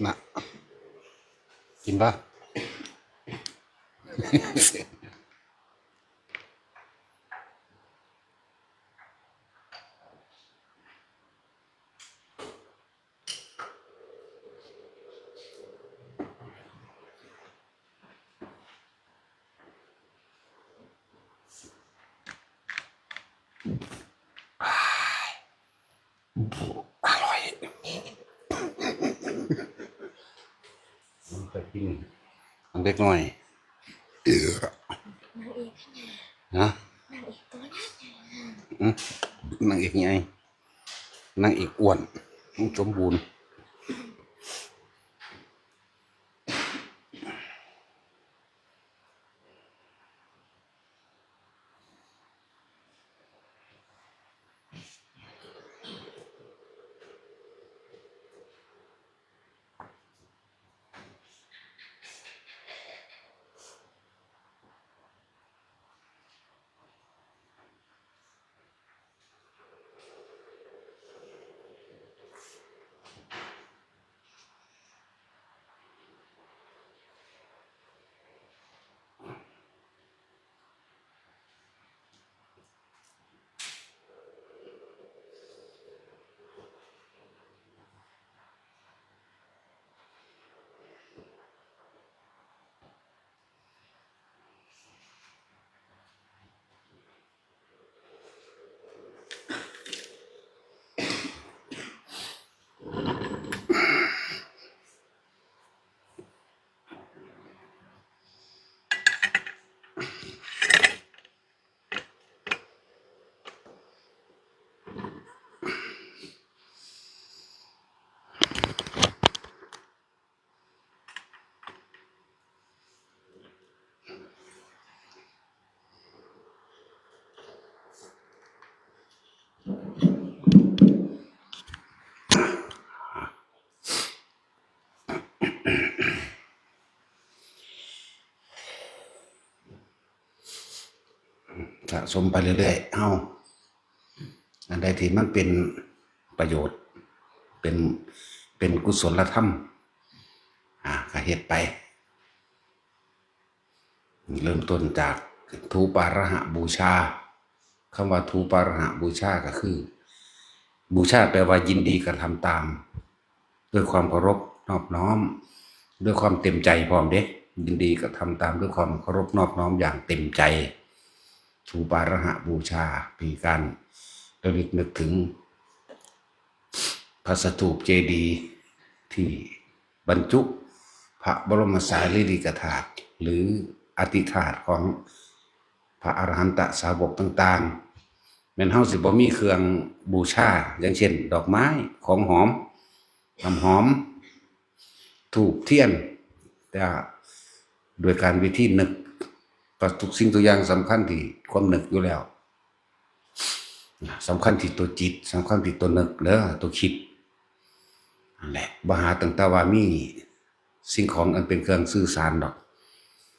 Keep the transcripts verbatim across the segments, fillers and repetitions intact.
น่ะ กินปะ อร่อย มันไปกิน อันเด็กน้อย เออ นางเอก ฮะ นางเอกตัวใหญ่ อืม นางเอกใหญ่ นางเอกอ้วน สมบูรณ์สะสมไปเรื่อยๆ เฮา อันใดที่มันเป็นประโยชน์ เป็น เป็นกุศลธรรม อ่า ก็เฮ็ดไป เริ่มต้นจากธูปาระหะบูชา คำว่าธูปาระหะบูชาก็คือ บูชาแปลว่ายินดีกระทำตาม ด้วยความเคารพนอบน้อม ด้วยความเต็มใจพร้อมเด้ ยินดีกระทำตามด้วยความเคารพนอบน้อมอย่างเต็มใจ ธูปาระหะบูชา เป็นการระลึกนึกถึง พระสถูปเจดีย์ที่บรรจุพระบรมสารีริกธาตุ หรืออธิธาตุของพระอรหันตสาวกต่างๆ แม่นเฮาสิบ่มีเครื่องบูชา อย่างเช่น ดอกไม้ ของหอม น้ำหอม ธูปเทียน แต่โดยการวิธีนึก เพราะทุกสิ่งทุกอย่างสำคัญที่ความนึกอยู่แล้ว สำคัญที่ตัวจิต สำคัญที่ตัวนึกเด้อ ตัวคิด นั่นแหละ บ่หาตั้งแต่ว่ามีสิ่งของอันเป็นเครื่องสื่อสารดอก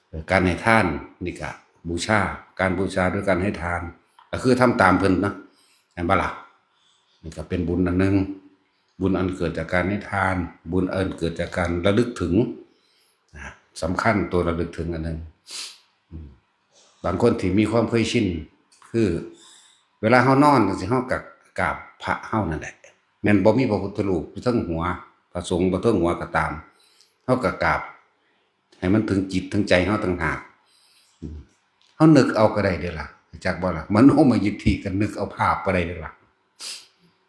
เอ่อ การให้ทานนี่ก็บูชา การบูชาด้วยการให้ทาน ก็คือทำตามเพิ่นนะ แม่นบ่ล่ะ? นี่ก็เป็นบุญอันหนึ่ง บุญอันเกิดจากการให้ทาน บุญอันเกิดจากการระลึกถึง นะ สำคัญตัวระลึกถึงอันหนึ่ง อืม บางคนที่มีความเคยชิน คือ เวลาเฮานอนจั่งซี้ เฮาก็กราบพระเฮานั่นแหละ แม่นบ่มีพระพุทธรูปอยู่เทิงหัว พระสงฆ์บ่เทิงหัวก็ตาม เฮาก็กราบ ให้มันถึงจิตถึงใจเฮาต่างหาก อืม เฮานึกเอาก็ได้เด้อล่ะ จักบ่ล่ะ มโนมยิทธิก็นึกเอาภาพก็ได้เด้อล่ะ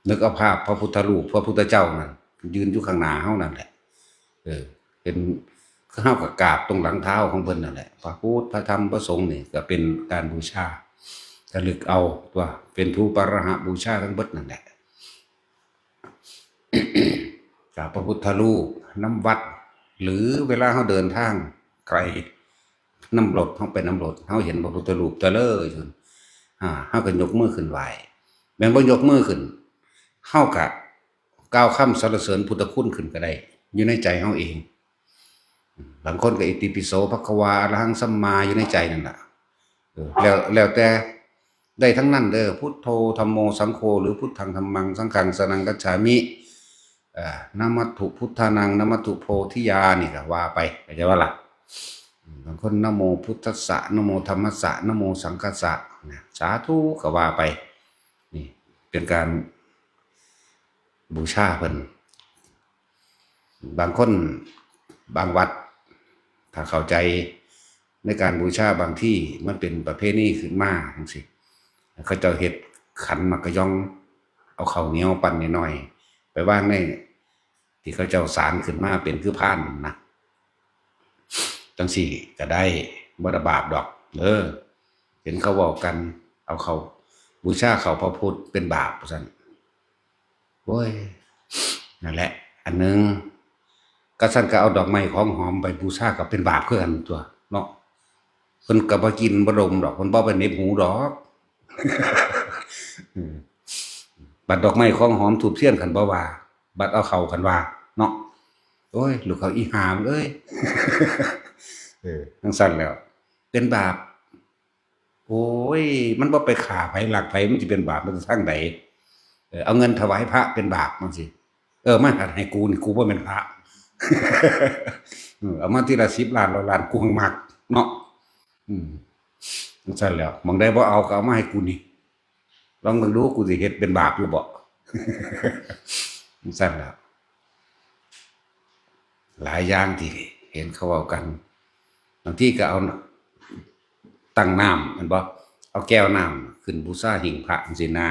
นึกเอาภาพพระพุทธรูป พระพุทธเจ้านั่น ยืนอยู่ข้างหน้าเฮานั่นแหละ เออ เห็น เฮาก็กราบตรงหลังเท้าของเพิ่นนั่นแหละ พระพุทธ พระธรรม พระสงฆ์นี่ก็เป็นการบูชา ระลึกเอาตัว เป็นธูปาระหะบูชาทั้งเบิดนั่นแหละ กราบพระพุทธรูปนำวัด หรือเวลาเฮาเดินทางไกล นำรถ เฮาไปนำรถ เฮาเห็นพระพุทธรูปตะเลย อ่า เฮาก็ยกมือขึ้นไหว้ แม่นบ่ยกมือขึ้น เฮาก็กล่าวคำสรรเสริญพุทธคุณขึ้นก็ได้ อยู่ในใจเฮาเอง บางคนก็อิติปิโสภะคะวาอะระหังสัมมาอยู่ในใจนั่นล่ะ เออ แล้ว แล้วแต่ ได้ทั้งนั้นเด้อ พุทโธธัมโมสังโฆ หรือพุทธังธัมมังสังฆังสรณังคัจฉามิ อ่า นะมัตถุพุทธานัง นะมัตถุโพธิยา นี่ก็ว่าไป เข้าใจว่าล่ะ บางคน นะโมพุทธัสสะ นะโมธัมมัสสะ นะโมสังคัสสะ นะ สาธุ ก็ว่าไป นี่ เป็นการบูชาเพิ่น บางคน บางวัด ถ้าเข้าใจในการบูชา บางที่มันเป็นประเพณีขึ้นมาจังซี้ เขาเจ้าเฮ็ดขันหมากกะยอง เอาข้าวเหนียวปั้นน้อยๆ ไปวางใน ที่เขาเจ้าสานขึ้นมาเป็นคือพานนะ จังซี้ก็ได้ บ่ได้บาปดอก เออ เห็นเขาเว้ากัน เอาข้าว บูชาข้าวพระพุทธเป็นบาปว่าซั่น โอ้ย นั่นแหละ อันหนึ่ง ก็ซั่นก็เอาดอกไม้ของหอมไปบูชาก็เป็นบาปคือกันตั๊วเนาะ เพิ่นก็บ่กินบ่ดมดอก เพิ่นบ่ไปเหน็บหูดอก อืม บัดดอกไม้ของหอมธูปเทียนคันบ่ว่า บัดเอาเข้าคันว่า เนาะ โอ้ย ลูกเขาอีห่ามึงเอ้ย เออ จังซั่นแหล้ว เป็นบาป โอ้ย มันบ่ไปฆ่าไผลักไผ มันสิเป็นบาปมาจากทางใด เออ เอาเงินถวายพระเป็นบาปจังซี้ เออ มาหัดให้กูนี่ กูบ่แม่นพระ เออ เอามาทีละสิบล้าน ร้อยล้าน กูหั้งมักเนาะ อืม จังซั่นแหล้ว หม่องใดบ่เอาก็เอามาให้กูนี่ ลองเบิ่งดู กูสิเฮ็ดเป็นบาปอยู่บ่ จังซั่นแหล้ว หลายอย่างที่เห็นเขาเว้ากัน บางทีก็เอาตั้งน้ำ แม่นบ่ เอาแก้วน้ำขึ้นบูชาหิ้งพระจังซี้นะ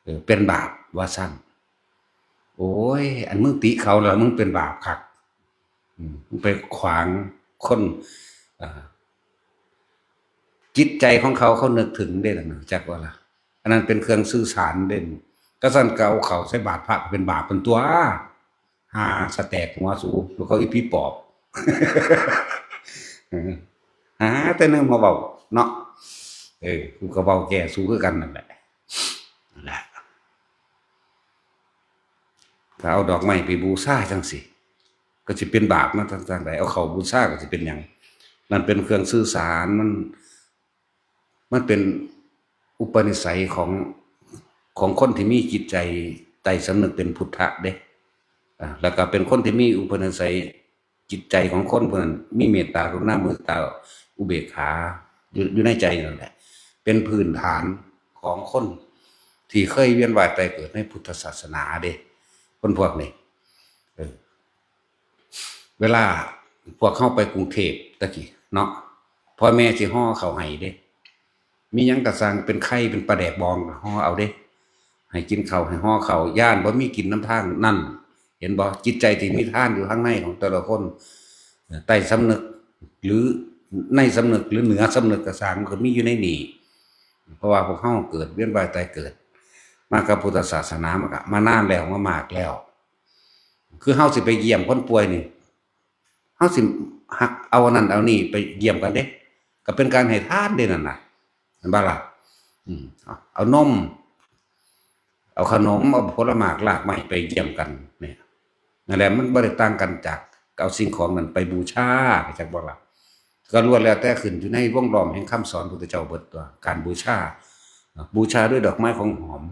เออ เป็นบาปว่าซั่น โอ้ย อันมึงติเขาแล้วมึงเป็นบาปคัก อืม มึงไปขวางคน อ่า จิตใจของเขา เขานึกถึงเด้ล่ะนะ จักว่าล่ะ อันนั้นเป็นเครื่องสื่อสารเด้ ก็ซั่นก็เอาเข้าใส่บาตรพระก็เป็นบาปเป็นตั๊ว หาสะแตกหัวสู แล้วเขาอีผีปอบ เออ หาแต่แนวมาเว้าเนาะ เออ กูก็เว้าแก้สูคือกันนั่นแหละ นั่นแหละ ถ้าเอาดอกไม้ไปบูชาจังซี้ ก็สิเป็นบาปมาทางใด เอาเข้าบูชาก็สิเป็นหยัง นั่นเป็นเครื่องสื่อสาร มัน มันเป็นอุปนิสัยของ ของคนที่มีจิตใจใต้สำนึกเป็นพุทธะเด้ อ่า แล้วก็เป็นคนที่มีอุปนิสัย จิตใจของคนผู้นั้นมีเมตตากรุณามุทิตาอุเบกขา อยู่ อยู่ในใจนั่นแหละ เป็นพื้นฐานของคนที่เคยเวียนว่ายตายเกิดในพุทธศาสนาเด้ คนพวกนี้ เออ เวลาพวกเฮาไปกรุงเทพตะกี้เนาะ พ่อแม่สิห่อข้าวให้เด้ มีหยังก็สั่ง เป็นไข่เป็นปลาแดกบองก็ห่อเอาเด้ ให้กินข้าว ให้ห่อข้าว ย้านบ่มีกินนำทางนั่น เห็นบ่ จิตใจที่มีทานอยู่ข้างในของแต่ละคน เอ่อ ใต้สำนึก หรือในสำนึก หรือเหนือสำนึกก็ซ่าง มันก็มีอยู่ในนี่ เพราะว่าพวกเฮาเกิดเวียนว่ายตายเกิด มากับพุทธศาสนา มันก็มานานแล้ว มามากแล้ว คือเฮาสิไปเยี่ยมคนป่วยนี่ เฮาสิหักเอาอันนั้นเอานี่ไปเยี่ยมกันเด้ ก็เป็นการให้ทานเด้นั่นน่ะ เห็นบ่ล่ะ อืม เอา เอานม เอาขนม เอาผลหมากรากไม้ไปเยี่ยมกันเนี่ย นั่นแหละ มันบ่ได้ต่างกันจากเอาสิ่งของนั้นไปบูชา เข้าใจบ่ล่ะ ก็ล้วนแล้วแต่ขึ้นอยู่ในวงล้อมแห่งคำสอนพุทธเจ้าเบิดตั๊ว การบูชา บูชาด้วยดอกไม้ของหอม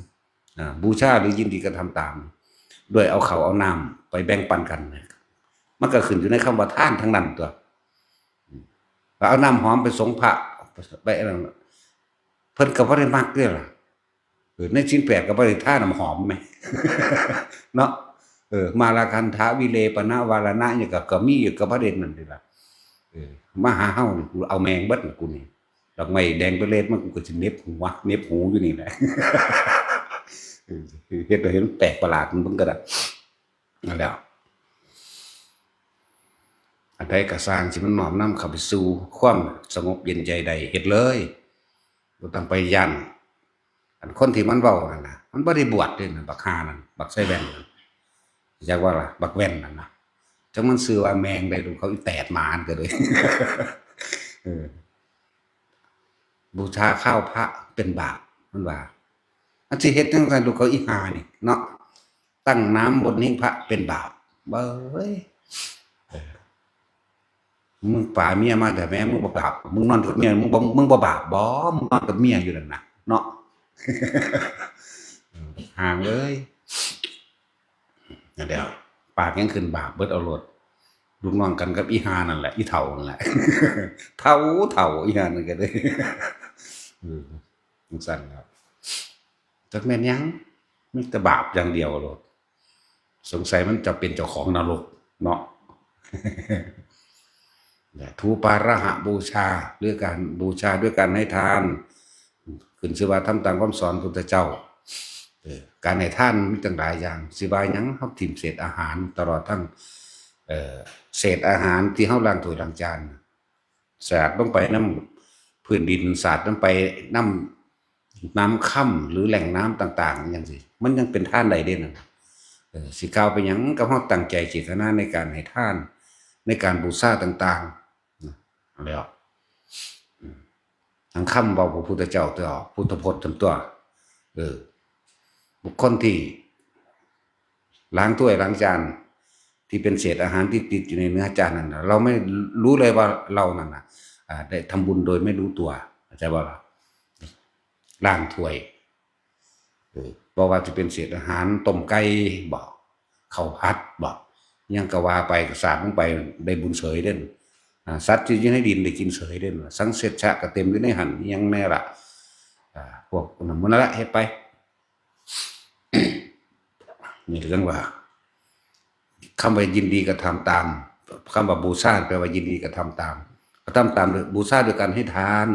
อ่า บูชาหรือยินดีกระทำตาม ด้วยเอาข้าวเอาน้ำไปแบ่งปันกันนะ มันก็ขึ้นอยู่ในคำว่าทานทั้งนั้นตั๊ว ว่าเอาน้ำหอมไปสรงพระ ไปอันนั้น เพิ่นก็บ่ได้มักเด้ล่ะ เออ ในศีลแปดก็บ่ได้ทาน้ำหอมแหม เนาะ เออ มาลาคันทะวิเลปนะวารณะเนี่ยก็ ก็มีอยู่ ก็บ่ได้นั่นเด้ล่ะ เออ มาหาเฮานี่ กูเอาแมงเบิดน่ะกูนี่ ดอกไม้แดงเปรตมัน กูก็สิเหน็บหัว เหน็บหูอยู่นี่แหละ เออ เฮ็ดให้มันแปลกประหลาด มันก็ได้ นั่นแหละ อันใดก็ซ่าง สิมันน้อมนำเข้าไปสู่ความสงบเย็นใจได้ เฮ็ดเลย บ่ต้องไปย้าน อันคนที่มันเว้านั่นน่ะ มันบ่ได้บวชเด้น่ะ บักห่านั่น บักใส่แว่นนั่น จักว่าล่ะ บักแว่นนั่นน่ะ จักมันชื่อว่าแมงใด ลูกเขาอีแตดหมานั่นก็เลย เออ บูชาข้าวพระเป็นบาป มันว่า อันสิเฮ็ดจังซั่น ลูกเขาอีห่านี่เนาะ ตั้งน้ำบนหิ้งพระเป็นบาป เบ้ย เออ มึงปาเมียมาแต่แม่ มึงบ่บาป มึงนอนกับเมีย มึงบ่ มึงบ่บาปบ่ มึงนอนกับเมียอยู่นั่นน่ะ เนาะ ห่างเลย นั่นแหละ ปากยังขึ้นบาปเบิดเอาโลด ลูกน้องกันกับอีห่านั่นแหละ อีเฒ่านั่นแหละ เฒ่าเฒ่าอีห่านั่นก็ได้ เออจังซั่นครับ จักแม่นหยัง มีแต่บาปอย่างเดียวโลด สงสัยมันจะเป็นเจ้าของนรกเนาะ และธูปาหะบูชา ด้วยการบูชาด้วยการให้ทาน ขึ้นชื่อว่าทำตามคำสอนพุทธเจ้า เออ การให้ทานมีตั้งหลายอย่าง สิว่าหยัง เฮาถิ่มเศษอาหาร ตลอดทั้ง เอ่อ เศษอาหารที่เฮาล้างถ้วยล้างจาน สาดลงไปนำพื้นดิน สาดลงไปนำน้ำค่ำ หรือแหล่งน้ำต่างๆ จังซี้ มันยังเป็นทานได้เด้นั่น เออ สิกล่าวไปหยัง กับเฮาตั้งใจเจตนาในการให้ทาน ในการบูชาต่างๆ นะ แล้ว อืม ทั้งคำเว้าพระพุทธเจ้าตัว พุทธพจน์ทั้งตัว เออ บุคคลที่ล้างถ้วยล้างจาน ที่เป็นเศษอาหารที่ติดอยู่ในเนื้อจานนั่นน่ะ เราไม่รู้เลยว่าเรานั่นน่ะ อ่า ได้ทำบุญโดยไม่รู้ตัว เข้าใจบ่ล่ะ ล้างถ้วย เออ บ่ว่าจะเป็นเศษอาหาร ต้มไก่บ่ ข้าวผัดบ่ หยังก็ว่าไป ก็สาดลงไป ได้บุญเสยเด้น อ่า สัตว์ที่อยู่ในดินได้กินเสยเด้น สังเสชะก็เต็มอยู่ในหั่น หยังแน่ล่ะ อ่า พวกนั้นหมดนั่นละ เฮ็ดไป นี่เรื่องว่า คำว่ายินดีกระทำตาม คำว่าบูชาแปลว่ายินดีกระทำตาม กระทำตามโดยบูชาโดยการให้ทาน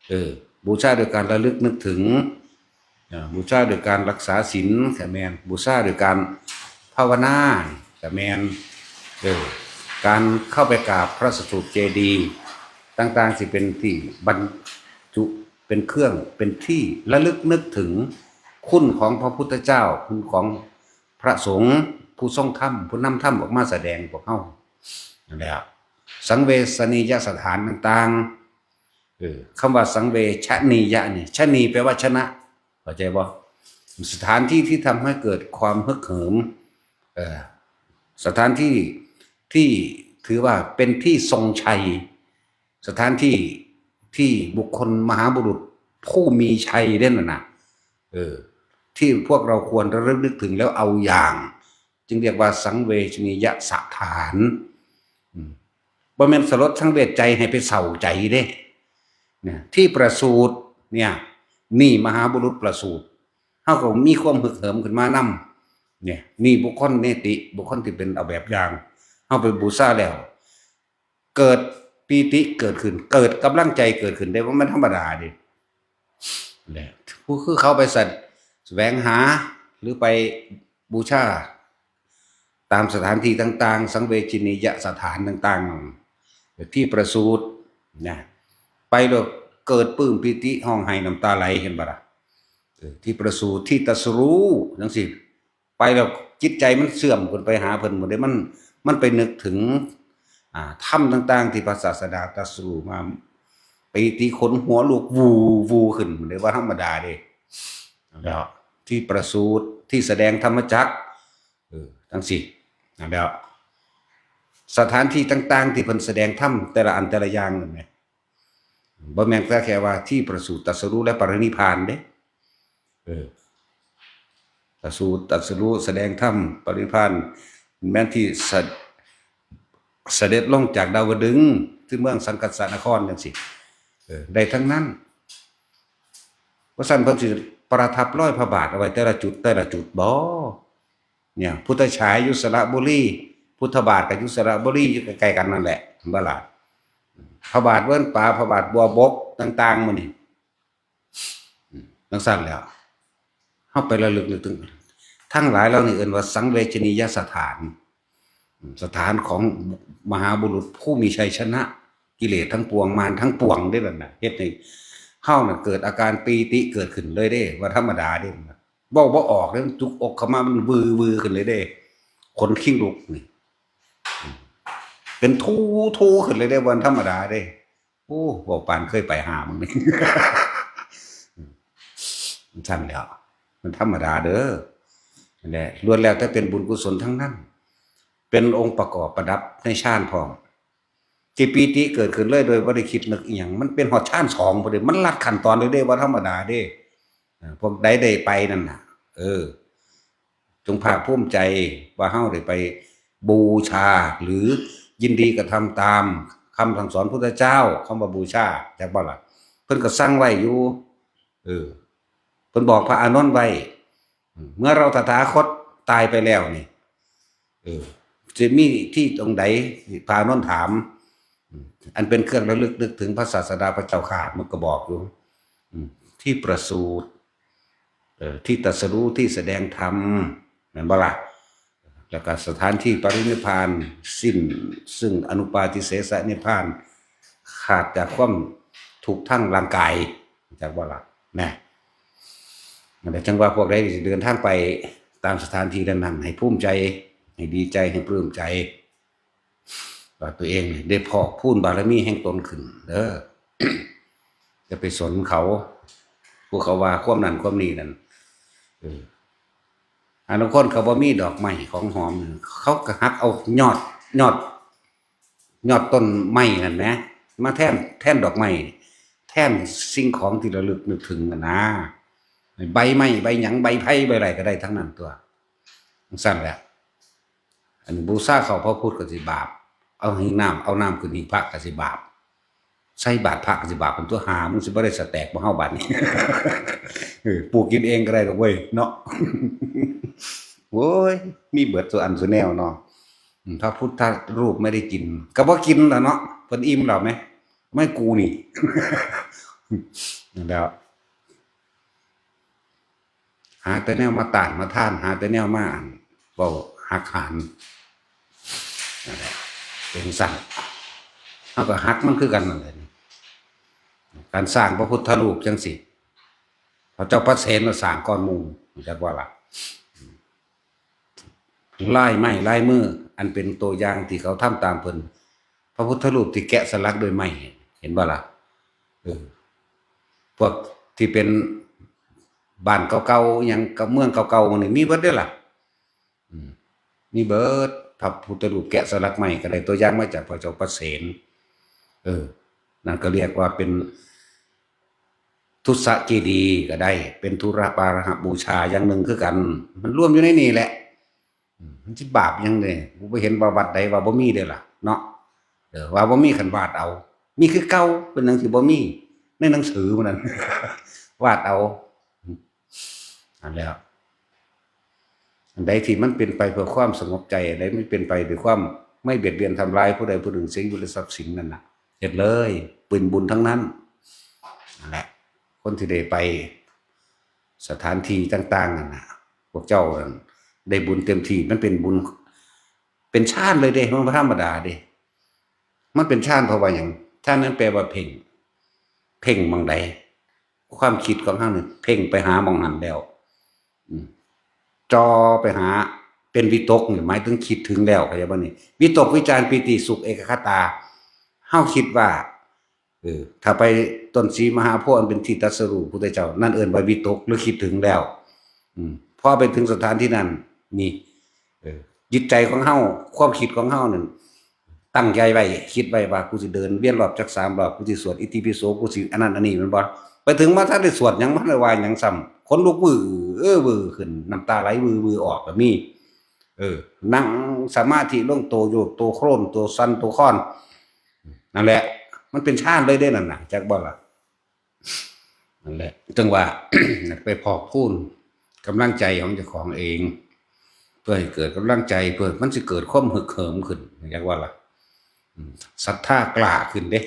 เออ บูชาโดยการระลึกนึกถึง อ่า บูชาโดยการรักษาศีลก็แม่น บูชาโดยการภาวนาก็แม่น เออ การเข้าไปกราบพระสถูปเจดีย์ต่างๆ สิเป็นที่บรรจุ เป็นเครื่อง เป็นที่ระลึกนึกถึงคุณของพระพุทธเจ้า คุณของพระสงฆ์ ผู้ทรงธรรม ผู้นำธรรมออกมาแสดงพวกเฮา นั่นแหละ สังเวชนียสถานต่างๆ เออ คำว่าสังเวชนียะนี่ ชนีแปลว่าชนะ เข้าใจบ่ สถานที่ที่ทำให้เกิดความฮึกเหิม เออ สถานที่ที่ถือว่าเป็นที่ทรงชัย สถานที่ที่บุคคลมหาบุรุษผู้มีชัยเด่นน่ะนะ เออ ที่พวกเราควรระลึกนึกถึงแล้วเอาอย่าง จึงเรียกว่าสังเวชนียสถาน อืม บ่แม่นสลดสังเวชใจให้ไปเศร้าใจเด้ เนี่ย ที่ประสูติ เนี่ย นี่มหาบุรุษประสูติ เฮาก็มีความฮึกเหิมขึ้นมานำ เนี่ย นี่บุคคลเนติ บุคคลที่เป็นเอาแบบอย่าง เฮาไปบูชาแล้ว เกิดปีติเกิดขึ้น เกิดกำลังใจเกิดขึ้นได้ บ่แม่นธรรมดาเด้ และผู้คือเขาไปสัตว์แสวงหา หรือไปบูชา ตามสถานที่ต่างๆ สังเวชนียสถานต่างๆ ที่ประสูติ นะ ไปแล้วเกิดปลื้มปีติ ร้องไห้น้ำตาไหล เห็นบ่ล่ะ เออ ที่ประสูติ ที่ตรัสรู้ จังซี้ ไปแล้วจิตใจมันเสื่อมขึ้นไปหาเพิ่นหมดเลย มัน มันไปนึกถึง อ่า ธรรมต่างๆ ที่พระศาสดาตรัสรู้มา ปีติขนหัวลุก วู วูขึ้น บ่ได้ว่าธรรมดาเด้ แล้วที่ประสูติ ที่แสดงธรรมจักร เออ จังซี้ นั่นแหละ สถานที่ต่างๆ ที่เพิ่นแสดงธรรมแต่ละอันแต่ละอย่างนั่นแหละ บ่แม่นแต่แค่ว่าที่ประสูติตรัสรู้และปรินิพพานเด้ เออ ประสูติตรัสรู้แสดงธรรมปรินิพพาน แม่นที่เส- เสด็จลงจากดาวดึงส์ที่เมืองสังคัสสะนครจังซี้ เออ ได้ทั้งนั้น ว่าซั่นเพิ่นสิประทับรอยพระบาทเอาไว้แต่ละจุดแต่ละจุดบ่ เนี่ย พุทธฉายอยู่สระบุรี พุทธบาทก็อยู่สระบุรี อยู่ใกล้ๆ กันนั่นแหละ เห็นบ่ล่ะ พระบาทเวิ้นปา พระบาทบัวบกต่างๆ หมู่นี้ อืม จังซั่นแล้ว เฮาไประลึกนึกถึง ทั้งหลายเหล่านี้เอิ้นว่าสังเวชนียสถาน อืม สถานของมหาบุรุษผู้มีชัยชนะกิเลสทั้งปวง มารทั้งปวงเด้นั่นน่ะ เฮ็ดให้เฮาน่ะเกิดอาการปีติเกิดขึ้นเลยเด้ ว่าธรรมดาเด้ เว้าบ่ออกเด้ จุกอกเข้ามามันวือๆ ขึ้นเลยเด้ ขนคิงลุกนี่ อืม เป็นทูๆ ขึ้นเลยเด้ บ่ธรรมดาเด้ โอ้ เว้าปานเคยไปหามึงนี่ มันซั่นแล้ว มันธรรมดาเด้อ นั่นแหละ ล้วนแล้วแต่เป็นบุญกุศลทั้งนั้น เป็นองค์ประกอบประดับในฌานพร้อม ที่ปีติเกิดขึ้นเลยโดยบ่ได้คิดนึกอิหยัง มันเป็นฮอดฌานสองพุ้นเด้ มันลัดขั้นตอนเลยเด้ ว่าธรรมดาเด้ เออ พวกใดได้ไปนั่นน่ะ เออ จงภาคภูมิใจว่าเฮาได้ไปบูชา หรือยินดีกระทำตามคำสั่งสอนพุทธเจ้า คำว่าบูชา จักบ่ล่ะ เพิ่นก็สั่งไว้อยู่ เออ เพิ่นบอกพระอานนท์ไว้ เมื่อเราตถาคตตายไปแล้วนี่ เออ จะมีที่ตรงใด พระอานนท์ถาม อันเป็นเครื่องระลึกนึกถึงพระศาสดาพระเจ้าข้า มันก็บอกอยู่ อืม ที่ประสูติ เออ ที่ตรัสรู้ ที่แสดงธรรม แม่นบ่ล่ะ แล้วก็สถานที่ปรินิพพาน สิ้นซึ่งอนุปาทิเสสนิพพาน ขาดจากความทุกข์ทางร่างกาย จักบ่ล่ะ นะ นั่นแหละ จังว่าพวกใดที่เดินทางไปตามสถานที่นั้นๆ ให้ภูมิใจ ให้ดีใจ ให้ปลื้มใจ ว่าตัวเองนี่ได้พอกพูนบารมีแห่งตนขึ้นเด้อ อย่าไปสนเขา พวกเขาว่าความนั้นความนี้นั่น เออ อันบางคนเขาบ่มีดอกไม้ของหอม เขาก็หักเอายอด ยอด ยอดต้นไม้นั่นแหม มาแทน แทนดอกไม้ แทนสิ่งของที่ระลึกนึกถึงนั่นนะ ใบไม้ ใบหยัง ใบไผ่ ใบอะไรก็ได้ทั้งนั้นตัว จั่งซั้นแหละ อันบูชาเขาพระพุทธก็สิบาป เอาหิ้งน้ำ เอาน้ำขึ้นหิ้งพระก็สิบาป ใส่บาตรพระก็สิบาป เป็นตัวหา มึงสิบ่ได้สแต็กบ่เฮาบาดนี้ เออ ปลูกกินเองก็ได้ดอกเว้ย เนาะ โอ้ย มีเบิดตัวอันตัวแนวเนาะ อืม พระพุทธรูปไม่ได้กิน ก็บ่กินแล้วเนาะ เพิ่นอิ่มแล้วไหม ไม่กูนี่ นั่นแหล้ว หาแต่แนวมาต้านมาทาน หาแต่แนวมาอันเว้าหักหาน นั่นแหละ เป็นสั่น เฮาก็หักมันคือกันนั่นแหละ การสร้างพระพุทธรูปจั่งซี้ พระเจ้าพระเสนมาสร้างก่อนหมู่ จักว่าล่ะ ลายไม้ลายมือ อันเป็นตัวอย่างที่เขาทำตามเพิ่น พระพุทธรูปที่แกะสลักด้วยไม้ เห็นบ่ล่ะ เออ พวกที่เป็นบ้านเก่าๆ หยังกับเมืองเก่าๆ นี่มีเบิดเด้อล่ะ อืม มีเบิด พระพุทธรูปแกะสลักไม้ก็ได้ตัวอย่างมาจากพระเจ้าพระเสน เออ นั่นก็เรียกว่าเป็น ทุสเจดีย์ก็ได้ เป็นทุระปาหะบูชาอย่างหนึ่งคือกัน มันรวมอยู่ในนี่แหละ อืม มันสิบาปหยังเด้ กูบ่เห็นว่าวัดใดว่าบ่มีเด้ล่ะ เนาะ เออ ว่าบ่มีคันวาดเอา มีคือเก่า เป็นหยังสิบ่มี ในหนังสือมันนั่น วาดเอา นั่นแหละ อันใดที่มันเป็นไปเพื่อความสงบใจ อันใดมันเป็นไปด้วยความไม่เบียดเบียนทำร้ายผู้ใดผู้หนึ่ง เสียชีวิตและทรัพย์สินนั่นน่ะ เฮ็ดเลย เป็นบุญทั้งนั้น นั่นแหละ คนที่ได้ไปสถานที่ต่างๆ นั่นน่ะ พวกเจ้านั่นได้บุญเต็มที่ มันเป็นบุญ เป็นฌานเลยเด้ มันบ่ธรรมดาเด้ มันเป็นฌานเพราะว่าหยัง ฌานนั้นแปลว่าเพ่ง เพ่งหม่องใด ความคิดของเฮานี่เพ่งไปหาหม่องนั้นแล้ว อืม จ่อไปหา เป็นวิตกนี่หมายถึงคิดถึงแล้ว เข้าใจบ่นี่ วิตก วิจาร ปีติ สุข เอกคตา เฮาคิดว่า เออ ถ้าไปต้นศรีมหาโพธิ์อันเป็นที่ตรัสรู้พุทธเจ้า นั่นเอิ้นว่าวิตกหรือคิดถึงแล้ว อืม พอไปถึงสถานที่นั่น นี่ เออ จิตใจของเฮา ความคิดของเฮานั่น ตั้งใจไว้ คิดไว้ว่ากูสิเดินเวียนรอบจักสามรอบ กูสิสวดอิติปิโส กูสิอันนั้นอันนี้ แม่นบ่ ไปถึงมาทันได้สวดหยัง บ่ทันได้ว่าหยังซ้ำ ขนลุกวื้อ เออ วื้อขึ้น น้ำตาไหลวื้อๆ ออกก็มี เออ นั่งสมาธิลง โตโยกโตโครน โตสั่นโตคลอน นั่นแหละ มันเป็นฌานเลยเด้นั่นน่ะ จักบ่ล่ะ นั่นแหละ จังว่า ไปพอกพูนกำลังใจของเจ้าของเอง เพื่อให้เกิดกำลังใจ เพื่อมันสิเกิดความฮึกเหิมขึ้น จักว่าล่ะ อืม ศรัทธากล้าขึ้นเด้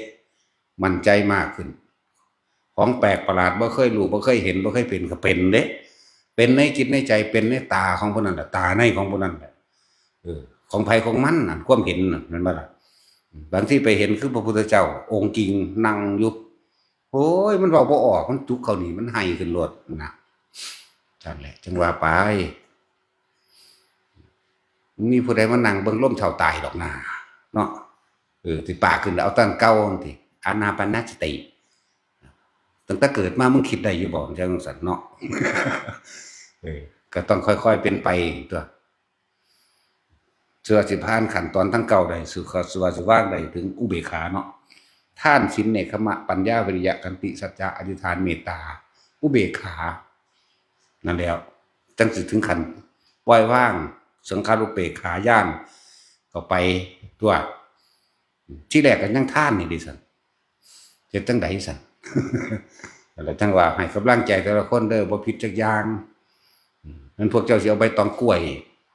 มั่นใจมากขึ้น ของแปลกประหลาด บ่เคยรู้ บ่เคยเห็น บ่เคยเป็น ก็เป็นเด้ เป็นในจิตในใจ เป็นในตาของผู้นั้นแหละ ตาในของผู้นั้นแหละ เออ ของไผของมันน่ะ ความเห็นน่ะ แม่นบ่ล่ะ บางทีไปเห็นคือพระพุทธเจ้า องค์จริงนั่งอยู่ โอ้ย มันเว้าบ่ออก มันจุกเข้านี่ มันไห้ขึ้นโลดนะ นั่นแหละ จังว่าไป มีผู้ใดมานั่งเบิ่งลมเฒ่าตายดอกนา เนาะ เออ สิปากขึ้นแล้วเอาตั้งเก่าติ อานาปานสติ ตั้งแต่เกิดมามึงคิดได้อยู่บ่ จั่งซั่นเนาะ เออ ก็ต้องค่อยๆ เป็นไปตัว เพื่อสิผ่านขั้นตอนทั้งเก้าได้ สู่ สู่ว่าสิวางได้ถึงอุเบกขาเนาะ ทาน ศีล เนกขัมมะ ปัญญา วิริยะ ขันติ สัจจะ อธิษฐาน เมตตา อุเบกขา นั่นแล้ว จั่งสิถึงขั้น ปล่อยวาง สังขารุปเปกขาญาณ ก็ไปตัว ที่แรกก็ยังทานนี่ดิสัน เฮ็ดจั่งใดสัน แล้วจั่งว่าให้กำลังใจแต่ละคนเด้อ บ่ผิดจักอย่าง อืม นั้นพวกเจ้าสิเอาใบตองกล้วย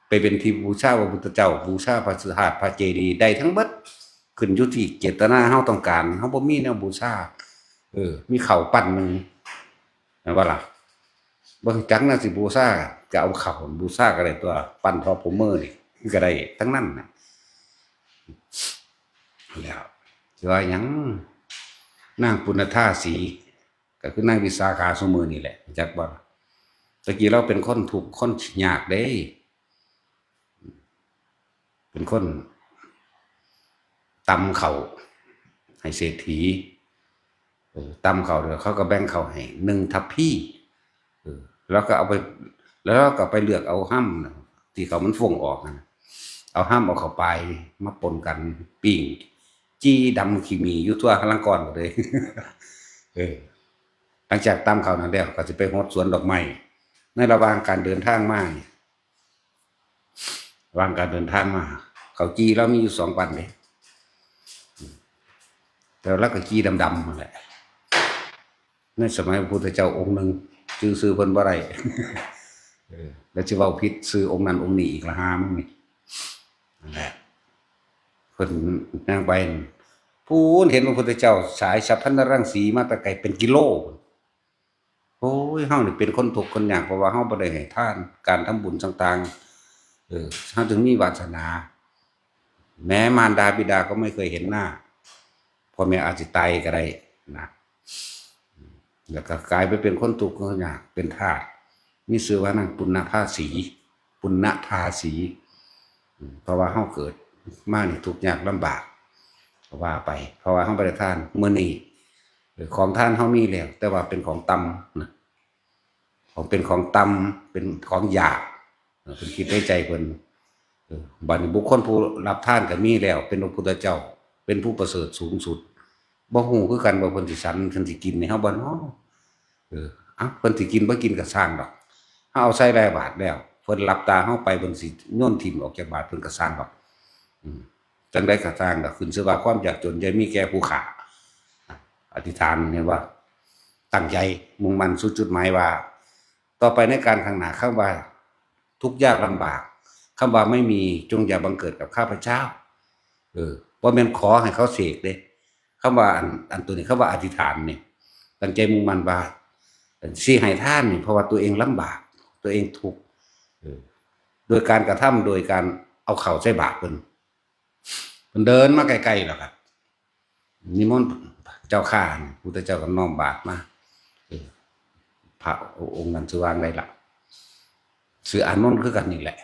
ไปเป็นที่บูชาพระพุทธเจ้า บูชาพระธาตุพระเจดีย์ได้ทั้งเบิด ขึ้นอยู่ที่เจตนาเฮาต้องการ เฮาบ่มีแนวบูชา เออ มีข้าวปั้นหนึ่ง แม่นบ่ล่ะ บ่จักแนวสิบูชา ก็เอาข้าวบูชาก็ได้ตัว ปั้นทอผมมือนี่ก็ได้ทั้งนั้นน่ะ แล้วสิว่าหยัง นางปุณณธาสี ก็คือนางวิสาขาซุมื้อนี่แหละ จักบ่ล่ะ ตะกี้ลาวเป็นคนทุกข์คนยากเด้ เป็นคนตำข้าวให้เศรษฐี เออ ตำข้าวแล้วเขาก็แบ่งข้าวให้หนึ่งทัพพี เออ แล้วก็เอาไป แล้วก็ไปเลือกเอาฮ่ำน่ะ ที่ข้าวมันฟงออกนั่นน่ะ เอาฮ่ำเอาข้าวปายมาปนกัน ปิ้ง จี่ดำขี้หมี่อยู่ทั่วฮาลังกอนหมดเลย เออ หลังจากตำข้าวนั้นแล้ว ก็สิไปฮดสวนดอกไม้ ในระหว่างการเดินทางมานี่ ระหว่างการเดินทางมา ข้าวจี่ลาวมีอยู่สองปันเด้ แต่ลาวก็จี่ดำๆนั่นแหละ ในสมัยพระพุทธเจ้าองค์หนึ่ง ชื่อ ชื่อเพิ่นบ่ได้ เออ แล้วสิเว้าผิดชื่อองค์นั้นองค์นี้อีกละห่ามึงนี่ นั่นแหละ เพิ่นย่างไป พู้นเห็นพระพุทธเจ้าสายสัพพัญญรังสีมาแต่ไกลเป็นกิโล โอ้ย เฮานี่เป็นคนทุกข์คนยาก เพราะว่าเฮาบ่ได้ให้ทาน การทำบุญต่างๆ เออ เฮาจึงมีวาสนา แม้มารดาบิดาก็ไม่เคยเห็นหน้า พ่อแม่อาจสิตายก็ได้นะ แล้วก็กลายไปเป็นคนทุกข์คนยาก เป็นทาส มีชื่อว่านางปุณณภาสี ปุณณภาสี อืม เพราะว่าเฮาเกิดมานี่ทุกข์ยากลำบาก ก็ว่าไป เพราะว่าเฮาบ่ได้ทาน มื้อนี้ เออ ของทานเฮามีแล้ว แต่ว่าเป็นของต่ำนะ ของเป็นของต่ำ เป็นของหยาบ เออ เพิ่นคิดในใจเพิ่น เออ บัดนี้บุคคลผู้รับทานก็มีแล้ว เป็นพระพุทธเจ้า เป็นผู้ประเสริฐสูงสุด บ่ฮู้คือกันว่าเพิ่นสิฉัน เพิ่นสิกินให้เฮาบ่น้อ เออ เอ้า เพิ่นสิกินบ่กินก็ซ่างดอก เฮาเอาใส่ร้อยบาทแล้ว เพิ่นหลับตาเฮาไป เพิ่นสิโยนถิ่มออกจากบาตร เพิ่นก็ซ่างดอก อืม จั่งใดก็ซ่างดอก ขึ้นชื่อว่าความยากจนอย่ามีแก่ผู้ข้า อธิษฐาน เห็นบ่ ตั้งใจมุ่งมั่นสู่จุดหมายว่า ต่อไปในการข้างหน้า คำว่าทุกข์ยากลำบาก คำว่าไม่มี จงอย่าบังเกิดกับข้าพเจ้า เออ บ่แม่นขอให้เขาเสกเด้ คำว่าอัน อันตัวนี้ คำว่าอธิษฐานนี่ ตั้งใจมุ่งมั่นว่า สิให้ทานนี่ เพราะว่าตัวเองลำบาก ตัวเองทุกข์ เออ โดยการกระทำ โดยการเอาข้าวใส่บาตรเพิ่น เพิ่นเดินมาใกล้ๆแล้วครับ นิมนต์เจ้าข้า พุทธเจ้าก็น้อมบาตรมา เออ พระองค์นั้นชื่อว่าไงล่ะ ชื่ออานนท์คือกันนี่แหละ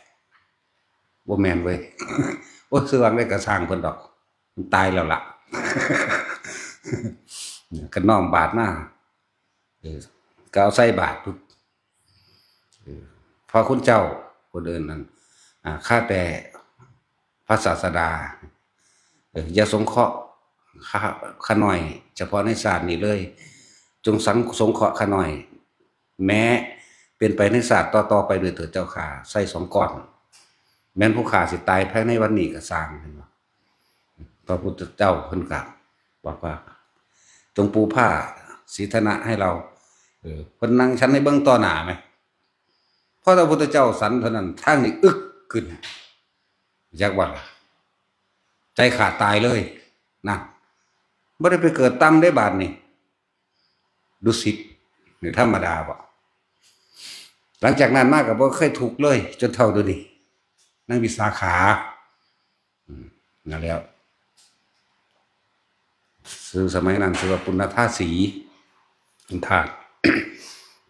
บ่แม่นเว้ย โอ้ย ชื่อว่าไงก็ซ่างเพิ่นดอก มันตายแล้วล่ะ ก็น้อมบาตรมา เออ ก็เอาใส่บาตรปุ๊บ เออ พระคุณเจ้า คนอื่นนั่น อ่า ข้าแต่พระศาสดา เออ อย่าสงเคราะห์ข้า ข้าน้อย เฉพาะในชาตินี้เลย จงสัง สงเคราะห์ข้าน้อย แม้เป็นไปในชาติต่อๆไปด้วยเถิดเจ้าข้า ใส่สองก้อน แม้นผู้ข้าสิตายภายในวันนี้ก็ซ่าง เห็นบ่ พระพุทธเจ้าเพิ่นก็บอกว่า จงปูผ้าสีธนะให้เรา เออ เพิ่นนั่งฉันให้เบิ่งต่อหน้าไหม พอพระพุทธเจ้าฉันเท่านั้น ทางนี้อึกขึ้น จักว่าล่ะ ใจขาดตายเลย นั่น บ่ได้ไปเกิดต่ำได้บาดนี่ ดุสิต นี่ธรรมดาบ่ หลังจากนั้นมาก็บ่เคยทุกข์เลย จนเฒ่าเดี๋ยวนี้ นางวิสาขา อืม นั่นแล้ว ชื่อสมัยนั้นชื่อว่าปุณณธาสี เป็นธาตุ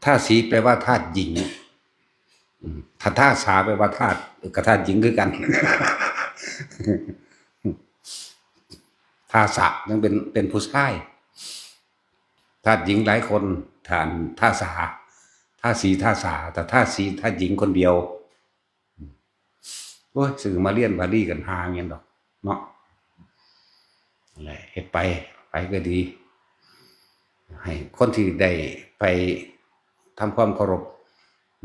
ธาสีแปลว่าธาตุหญิง อืม ถ้าธาสาแปลว่าธาตุ เออ ก็ธาตุหญิงคือกัน ธาสะยังเป็น เป็นผู้ชาย ธาตุหญิงหลายคน ธาตุ ธาสา ธาสี ธาสา แต่ธาสี ธาตุหญิงคนเดียว โอ้ย ซื้อมาเรียนบาลีกันหาเงินดอกเนาะ นั่นแหละ เฮ็ดไป ไปก็ดี ให้คนที่ได้ไปทำความเคารพ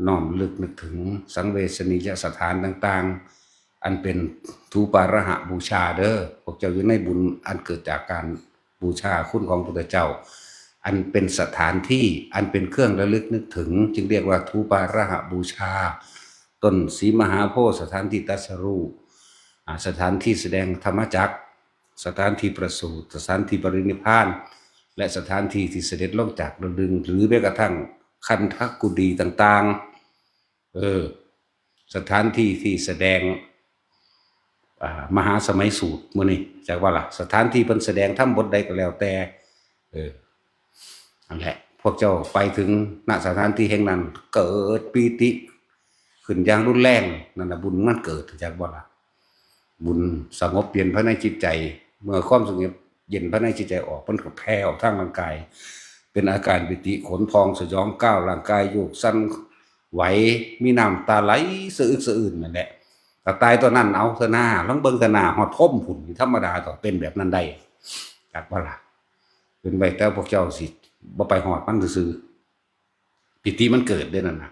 น้อมระลึกนึกถึงสังเวชนียสถานต่างๆ อันเป็นธูปาระหะบูชาเด้อ พวกเจ้าอยู่ในบุญอันเกิดจากการบูชาคุณของพุทธเจ้า อันเป็นสถานที่อันเป็นเครื่องระลึกนึกถึง จึงเรียกว่าธูปาระหะบูชา ต้นศรีมหาโพธิ์ สถานที่ตรัสรู้ อ่า สถานที่แสดงธรรมจักร สถานที่ประสูติ สถานที่ปรินิพพาน และสถานที่ที่เสด็จลงจากดาวดึงส์ หรือแม้กระทั่งคันธกุฎีต่างๆ เออ สถานที่ที่แสดง อ่า มหาสมัยสูตรมื้อนี้ จักว่าล่ะ สถานที่เพิ่นแสดงธรรมบทใดก็แล้วแต่ เออ นั่นแหละ พวกเจ้าไปถึง ณ สถานที่แห่งนั้น เกิดปีติขึ้นอย่างรุนแรง นั่นน่ะบุญมันเกิด จักบ่ล่ะ บุญสงบเย็นภายในจิตใจ เมื่อความสงบเย็นภายในจิตใจออก มันก็แผ่ออกทางร่างกาย เป็นอาการปีติขนพองสยองก้าว ร่างกายโยกสั่นไหว มีน้ำตาไหลสะอึกสะอื้นนั่นแหละ ก็ตายตอนนั้นเอาเถอะหน้า ลองเบิ่งเถอะหน้า ฮอดพรหมพุ้น ธรรมดาก็เป็นแบบนั้นได้ จักบ่ล่ะ เป็นไว้แต่พวกเจ้าสิบ่ไปฮอดมันซื่อๆ ปีติมันเกิดเด้นั่นน่ะ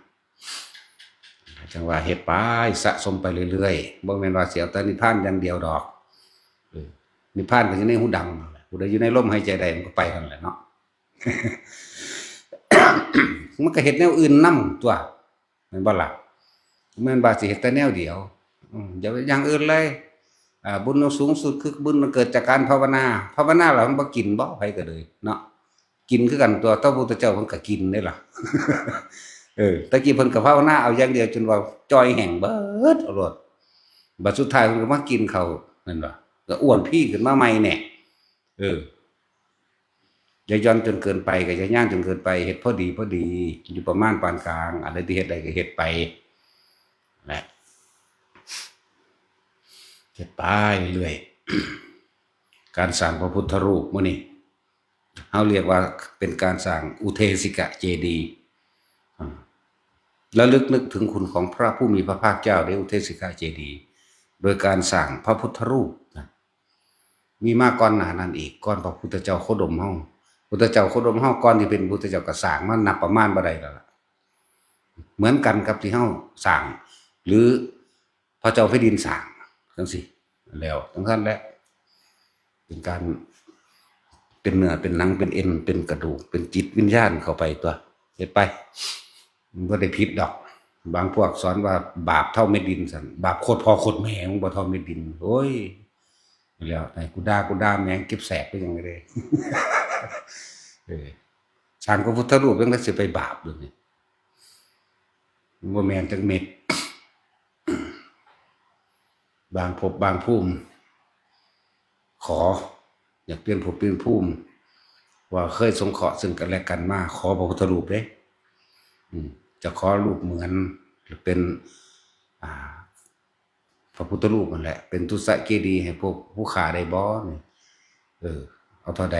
จังว่าเฮ็ดไป สะสมไปเรื่อยๆ บ่แม่นว่าสิเอาแต่นิพพานอย่างเดียวดอก เออ นิพพานก็อยู่ในหูดังนั่นแหละ ผู้ใดอยู่ในลมหายใจใดมันก็ไปนั่นแหละเนาะ มันก็เฮ็ดแนวอื่นนำตั๊ว แม่นบ่ล่ะ แม่นว่าสิเฮ็ดแต่แนวเดียว อืม อย่าไปอย่างอื่นเลย อ่า บุญสูงสุดคือบุญมันเกิดจากการภาวนา ภาวนาแล้วมันบ่กินบ่ ไผก็เลยเนาะ กินคือกันตั๊ว แต่พระพุทธเจ้าเพิ่นก็กินเด้ล่ะ เออ แต่กี้เพิ่นก็ภาวนาเอาอย่างเดียวจนว่าจ่อยแห้งเบิดเอาโลด บัดสุดท้ายเพิ่นก็มากินข้าว แม่นบ่ ก็อ้วนพีขึ้นมาใหม่แน่ เออ อย่าหย่อนจนเกินไป ก็อย่าย่างจนเกินไป เฮ็ดพอดีพอดี อยู่ประมาณปานกลาง อันใดที่เฮ็ดได้ก็เฮ็ดไป แหละ เฮ็ดไปเรื่อยๆ การสร้างพระพุทธรูปมื้อนี้ เฮาเรียกว่าเป็นการสร้างอุเทสิกะเจดีย์ อ่า ระลึกนึกถึงคุณของพระผู้มีพระภาคเจ้าในอุเทสิกะเจดีย์ โดยการสร้างพระพุทธรูปนะ มีมาก่อนหน้านั้นอีก ก่อนพระพุทธเจ้าโคดมเฮา พุทธเจ้าโคดมเฮาก่อนที่เป็นพุทธเจ้าก็สร้างมานับประมาณบ่ได้แล้วล่ะ เหมือนกันกับที่เฮาสร้าง หรือพระเจ้าแผ่นดินสร้าง จังซี้ แล้วจังซั่นแหละ เป็นการ เป็นเนื้อเป็นหนังเป็นเอ็นเป็นกระดูก เป็นจิตวิญญาณเข้าไปตั๊ว เฮ็ดไป มันบ่ได้ผิดดอก บางพวกสอนว่าบาปเท่าเม็ดดินซั่น บาปโคตรพ่อโคตรแม่ มันบ่เท่าเม็ดดิน โอ้ย แล้วให้กูด่า กูด่าแม่งเก็บแสบก็ยังไงเลย เออ สร้างพระพุทธรูปยังได้สิไปบาปอยู่นี่ มันบ่แม่นจักเม็ด บางภพบางภูมิ ขอ อยากเปลี่ยนภพเปลี่ยนภูมิ ว่าเคยสงเคราะห์ซึ่งกันและกันมา ขอพระพุทธรูปเด้ อืม จะขอรูปเหมือน หรือเป็น อ่า พระพุทธรูปนั่นแหละ เป็นตุสะเกดีย์ให้พวกผู้ข้าได้บ่นี่ เออ เอาเท่าใด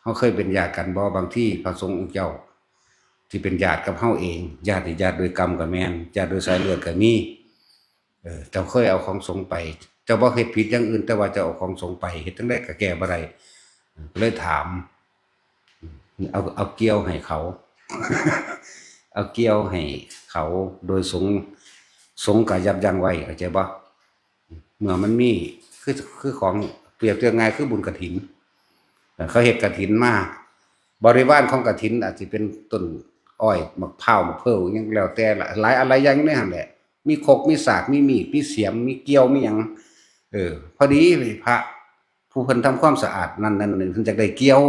เฮาเคยเป็นญาติกันบ่ บางทีพระสงฆ์องค์เจ้า ที่เป็นญาติกับเฮาเอง ญาตินี่ญาติโดยกรรมก็แม่น ญาติโดยสายเลือดก็มี เออ เจ้าเคยเอาของสงฆ์ไป เจ้าบ่เฮ็ดผิดอย่างอื่น แต่ว่าเจ้าเอาของสงฆ์ไป เฮ็ดจั่งใดก็แก้บ่ได้ ก็เลยถาม เอา เอาเกี่ยวให้เขา เอาเกี่ยวให้เขา โดยสงฆ์ สงฆ์ก็ยับยั้งไว้ เข้าใจบ่ เมื่อมันมี คือ คือของ เปรียบเทียบง่ายคือบุญกฐิน เขาเฮ็ดกฐินมา บริวารของกฐินอาจสิเป็นต้นอ้อย มะพร้าว มะเผิ่ว หยังแล้วแต่ละ หลายอะไรอย่างอยู่ในหั่นแหละ มีครก มีสาก มีมีด มีเสียม มีเกี่ยว มีหยัง เออ พอดีพระผู้เพิ่นทำความสะอาดนั่นนั่นนี่ เพิ่นอยากได้เกี่ยว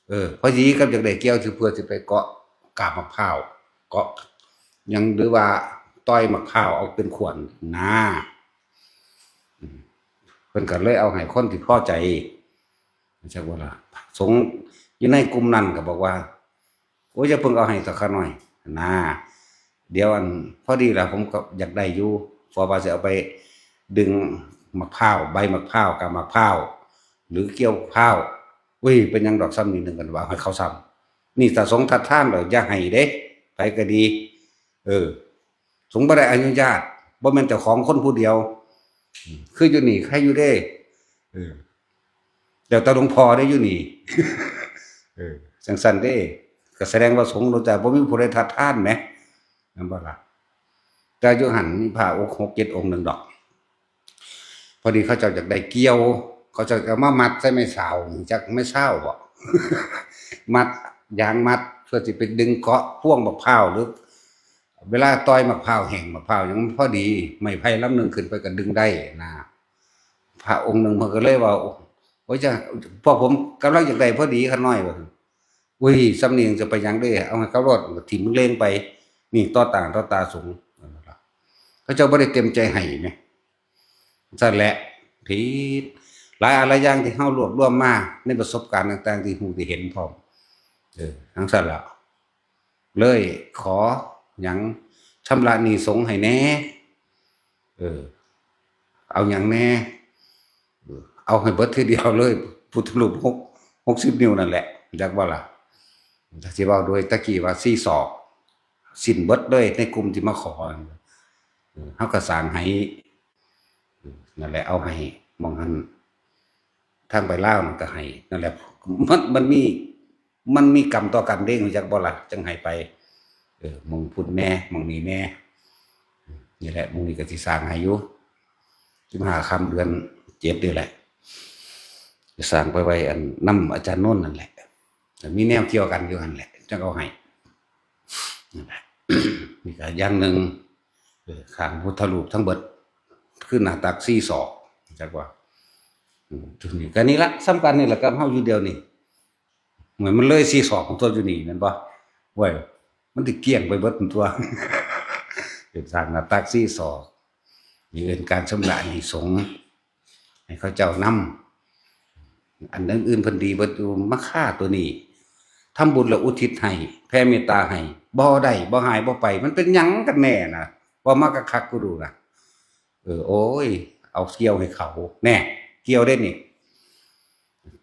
เออ พอดีกับอยากได้เกี่ยว สิเพื่อสิไปเกาะกาบมะพร้าว เกาะหยัง หรือว่าต่อยมะพร้าวเอาเป็นขวัญนะ อืม เพิ่นก็เลยเอาให้คนที่พอใจ จักว่าล่ะ สงฆ์อยู่ในกลุ่มนั้นก็บอกว่า โอ้ย อย่าเพิ่งเอาให้เถาะข้าน้อย นะ เดี๋ยวอัน พอดีล่ะ ผมก็อยากได้อยู่ เพราะว่าสิเอาไปดึงมะพร้าว ใบมะพร้าว กาบมะพร้าว หรือเกี่ยวมะพร้าว อุ้ย เป็นหยังดอก ซ้ำนิดหนึ่งกันว่าให้เขาซ้ำ นี่ถ้าสงฆ์ทัดทานแล้ว อย่าให้เด้ ไผก็ดี เออ สงฆ์บ่ได้อนุญาต บ่แม่นเจ้าของคนผู้เดียว อืม คืออยู่นี่ ใครอยู่เด้ เออ แล้วแต่หลวงพ่อได้อยู่นี่ เออ จังซั่นเด้ ก็แสดงว่าสงฆ์โดยแต่บ่มีผู้ใดทัดทานแหม นั่นบ่ล่ะ แต่อยู่หั่นมีพระองค์หกเจ็ดองค์หนึ่งดอก พอดีเขาเจ้าอยากได้เกี่ยว เขาเจ้าเอามามัดใส่ไม้เสา จักไม้เสาบ่ มัดยางมัดเพื่อสิไปดึงเกาะพวงบักพร้าวหรือ เวลาต่อยบักพร้าวแห้งบักพร้าวหยังมันพอดี ไม้ไผ่ลำหนึ่งขึ้นไปก็ดึงได้นะ พระองค์หนึ่งเพิ่นก็เลยว่า โอ้ยจ้ะ พวกผมกำลังอยากได้พอดีข้าน้อยว่า อุ้ย สำเนียงจะไปหยังเด้ เอาให้เขาโลด ถิ่มมึงเลงไป นี่ต่อต่างต่อตาสูง เขาเจ้าบ่ได้เต็มใจให้แหม ซั่นแหละ ผิด หลายอันหลายอย่างที่เฮารวบรวมมาในประสบการณ์ต่างๆที่ฮู้ที่เห็นพร้อม เออ จั่งซั่นล่ะ เลยขอหยังชำระหนี้สงฆ์ให้แหน่ เออ เอาหยังแหน่ เออ เอาให้เบิดทีเดียวเลย พุทธรูปหก หกสิบ นิ้วนั่นแหละ จักบ่ล่ะ ถ้าสิเว้าโดยตะกี้ว่าสี่ศอก สิ้นเบิดเลยในกลุ่มที่มาขอ เออ เฮาก็สร้างให้ เออ นั่นแหละ เอาให้หม่องหั่น ทางไปลาวนั่นก็ให้ นั่นแหละ มัน มันมี มันมีกรรมต่อกรรมเด้ รู้จักบ่ล่ะ จั่งให้ไป เออ หม่องพุ้นแหน่ หม่องนี้แหน่ นี่แหละ หม่องนี้ก็สิสร้างให้อยู่ สิบห้าค่ำเดือนเจ็ดนี่แหละ สิสร้างไปไว้อันนำอาจารย์โนนนั่นแหละ มีแนวเกี่ยวกันอยู่หั่นแหละ จั่งเอาให้ นั่นแหละ นี่ก็อย่างหนึ่ง เออ ข้างพุทธรูปทั้งเบิด คือหน้าตักสี่ศอก จักว่า อืม นี่ก็นี่ละ สำคัญนี่แหละกับเฮาอยู่เดียวนี่ เหมือนมันเลยสี่ศอกของตัวอยู่นี่แม่นบ่ เว้ย มันสิเกลี้ยงไปเบิดตัว เป็นสร้างหน้าตักสี่ศอก นี่เป็นการชำระหนี้สงฆ์ ให้เขาเจ้านำ อันอื่นๆเพิ่นดีเบิดอยู่ มาฆ่าตัวนี้ ทำบุญแล้วอุทิศให้ แผ่เมตตาให้ บ่ได้ บ่หาย บ่ไป มันเป็นหยังกันแน่นะ เว้ามาคักๆกูดูนะ เออ โอ้ย เอาเกี่ยวให้เขา แน่ เกี่ยวได้นี่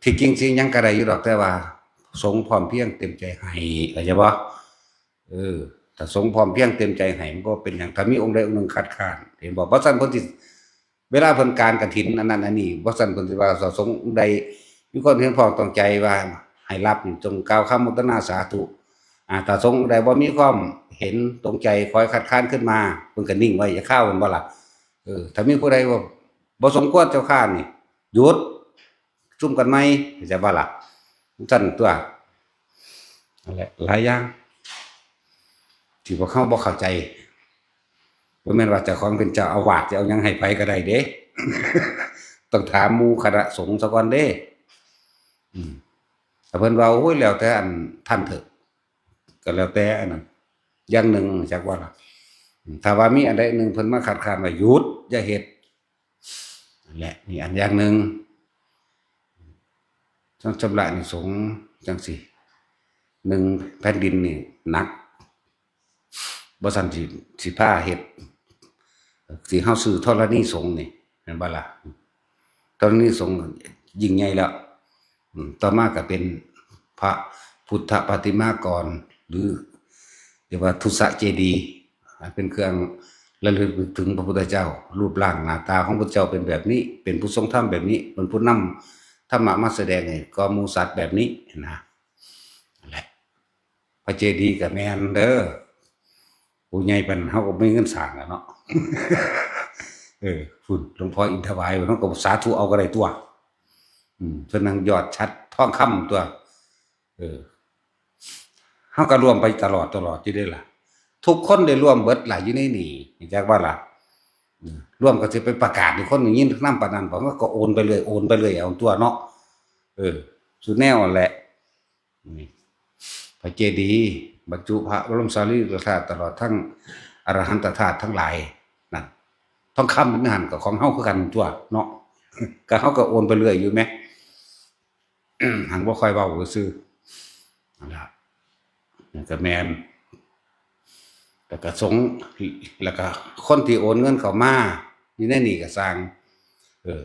ที่จริงสิหยังก็ได้อยู่ดอก แต่ว่าสงฆ์พร้อมเพรียงเต็มใจให้ เข้าใจบ่ เออ ถ้าสงฆ์พร้อมเพรียงเต็มใจให้ มันก็เป็นหยัง ถ้ามีองค์ใดองค์หนึ่งคัดค้าน เห็นบ่ บ่ซั้นเพิ่นสิ เวลาเพิ่นกานกฐินอันนั้นอันนี้ บ่ซั้นเพิ่นสิว่า ถ้าสงฆ์องค์ใดมีความเห็นพ้องต้องใจว่าให้รับนี่ จงกล่าวคำอนุโมทนาสาธุ อ่า ถ้าสงฆ์องค์ใดบ่มีความเห็นตรงใจ คอยคัดค้านขึ้นมา เพิ่นก็นิ่งไว้อย่าคาว แม่นบ่ล่ะ เออ ถ้ามีผู้ใดว่า บ่สมควรเจ้าข้านี่ หยุด ซุ่มกันใหม่ เข้าใจบ่ล่ะ ซั่นตัว นั่นแหละ หลายอย่าง ที่พวกเฮาบ่เข้าใจ บ่แม่นว่าเจ้าของเป็นเจ้าอาวาสจะเอาหยังให้ไผก็ได้เด้ ต้องถามหมู่คณะสงฆ์ซะก่อนเด้ อืม ถ้าเพิ่นว่า โอ้ย แล้วแต่อันท่านเถอะ ก็แล้วแต่อันนั้น อย่างหนึ่ง จักว่าล่ะ ถ้าว่ามีอันใดหนึ่งเพิ่นมาคัดค้านว่า หยุด อย่าเฮ็ด นั่นแหละ นี่อันอย่างหนึ่ง ต้องชำระหนี้สงฆ์จั่งซี้ หนึ่ง แผ่นดินนี่หนัก บ่ซั้นสิ สิพาเฮ็ด สิเฮาซื้อธรณีสงฆ์นี่ แม่นบ่ล่ะ ธรณีสงฆ์ยิ่งใหญ่แล้ว อืม ต่อมาก็เป็นพระพุทธปฏิมากร หรือเรียกว่าทุสเจดีย์ อันเป็นเครื่องระลึกนึกถึงพระพุทธเจ้า รูปร่างหน้าตาของพระเจ้าเป็นแบบนี้ เป็นผู้ทรงธรรมแบบนี้ เป็นผู้นำธรรมะมาแสดงให้กับหมู่สัตว์แบบนี้นะ นั่นแหละ พระเจดีย์ก็แม่นเด้อ ผู้ใหญ่ปานเฮาก็มีเงินสร้างแล้วเนาะ เออ พุ้น หลวงพ่ออินถวาย เฮาก็สาธุเอาก็ได้ตัว อืม เพิ่นนั่งยอดฉัตรทองคำตัว เออ เฮาก็ร่วมไปตลอด ตลอดอยู่เด้ล่ะ ทุกคนได้ร่วมเบิดล่ะอยู่ในนี่ จักว่าล่ะ อืม ร่วมก็สิไปประกาศให้คนได้ยินนำปานนั้นบ่ มันก็โอนไปเรื่อย โอนไปเรื่อยเอาตัวเนาะ เออ สุดแนวนั่นแหละ นี่ พระเจดีย์บรรจุพระบรมสารีริกธาตุ ตลอดทั้งอรหันตธาตุทั้งหลายนั่น ทองคำอยู่ในหั่นก็ของเฮาคือกันตัวเนาะ ก็เฮาก็โอนไปเรื่อยอยู่แหม หังบ่ค่อยเว้าซื่อๆ นั่นล่ะ นั่นก็แม่น แล้วก็สงฆ์ แล้วก็คนที่โอนเงินเข้ามาอยู่ในนี่ก็ซ่าง เออ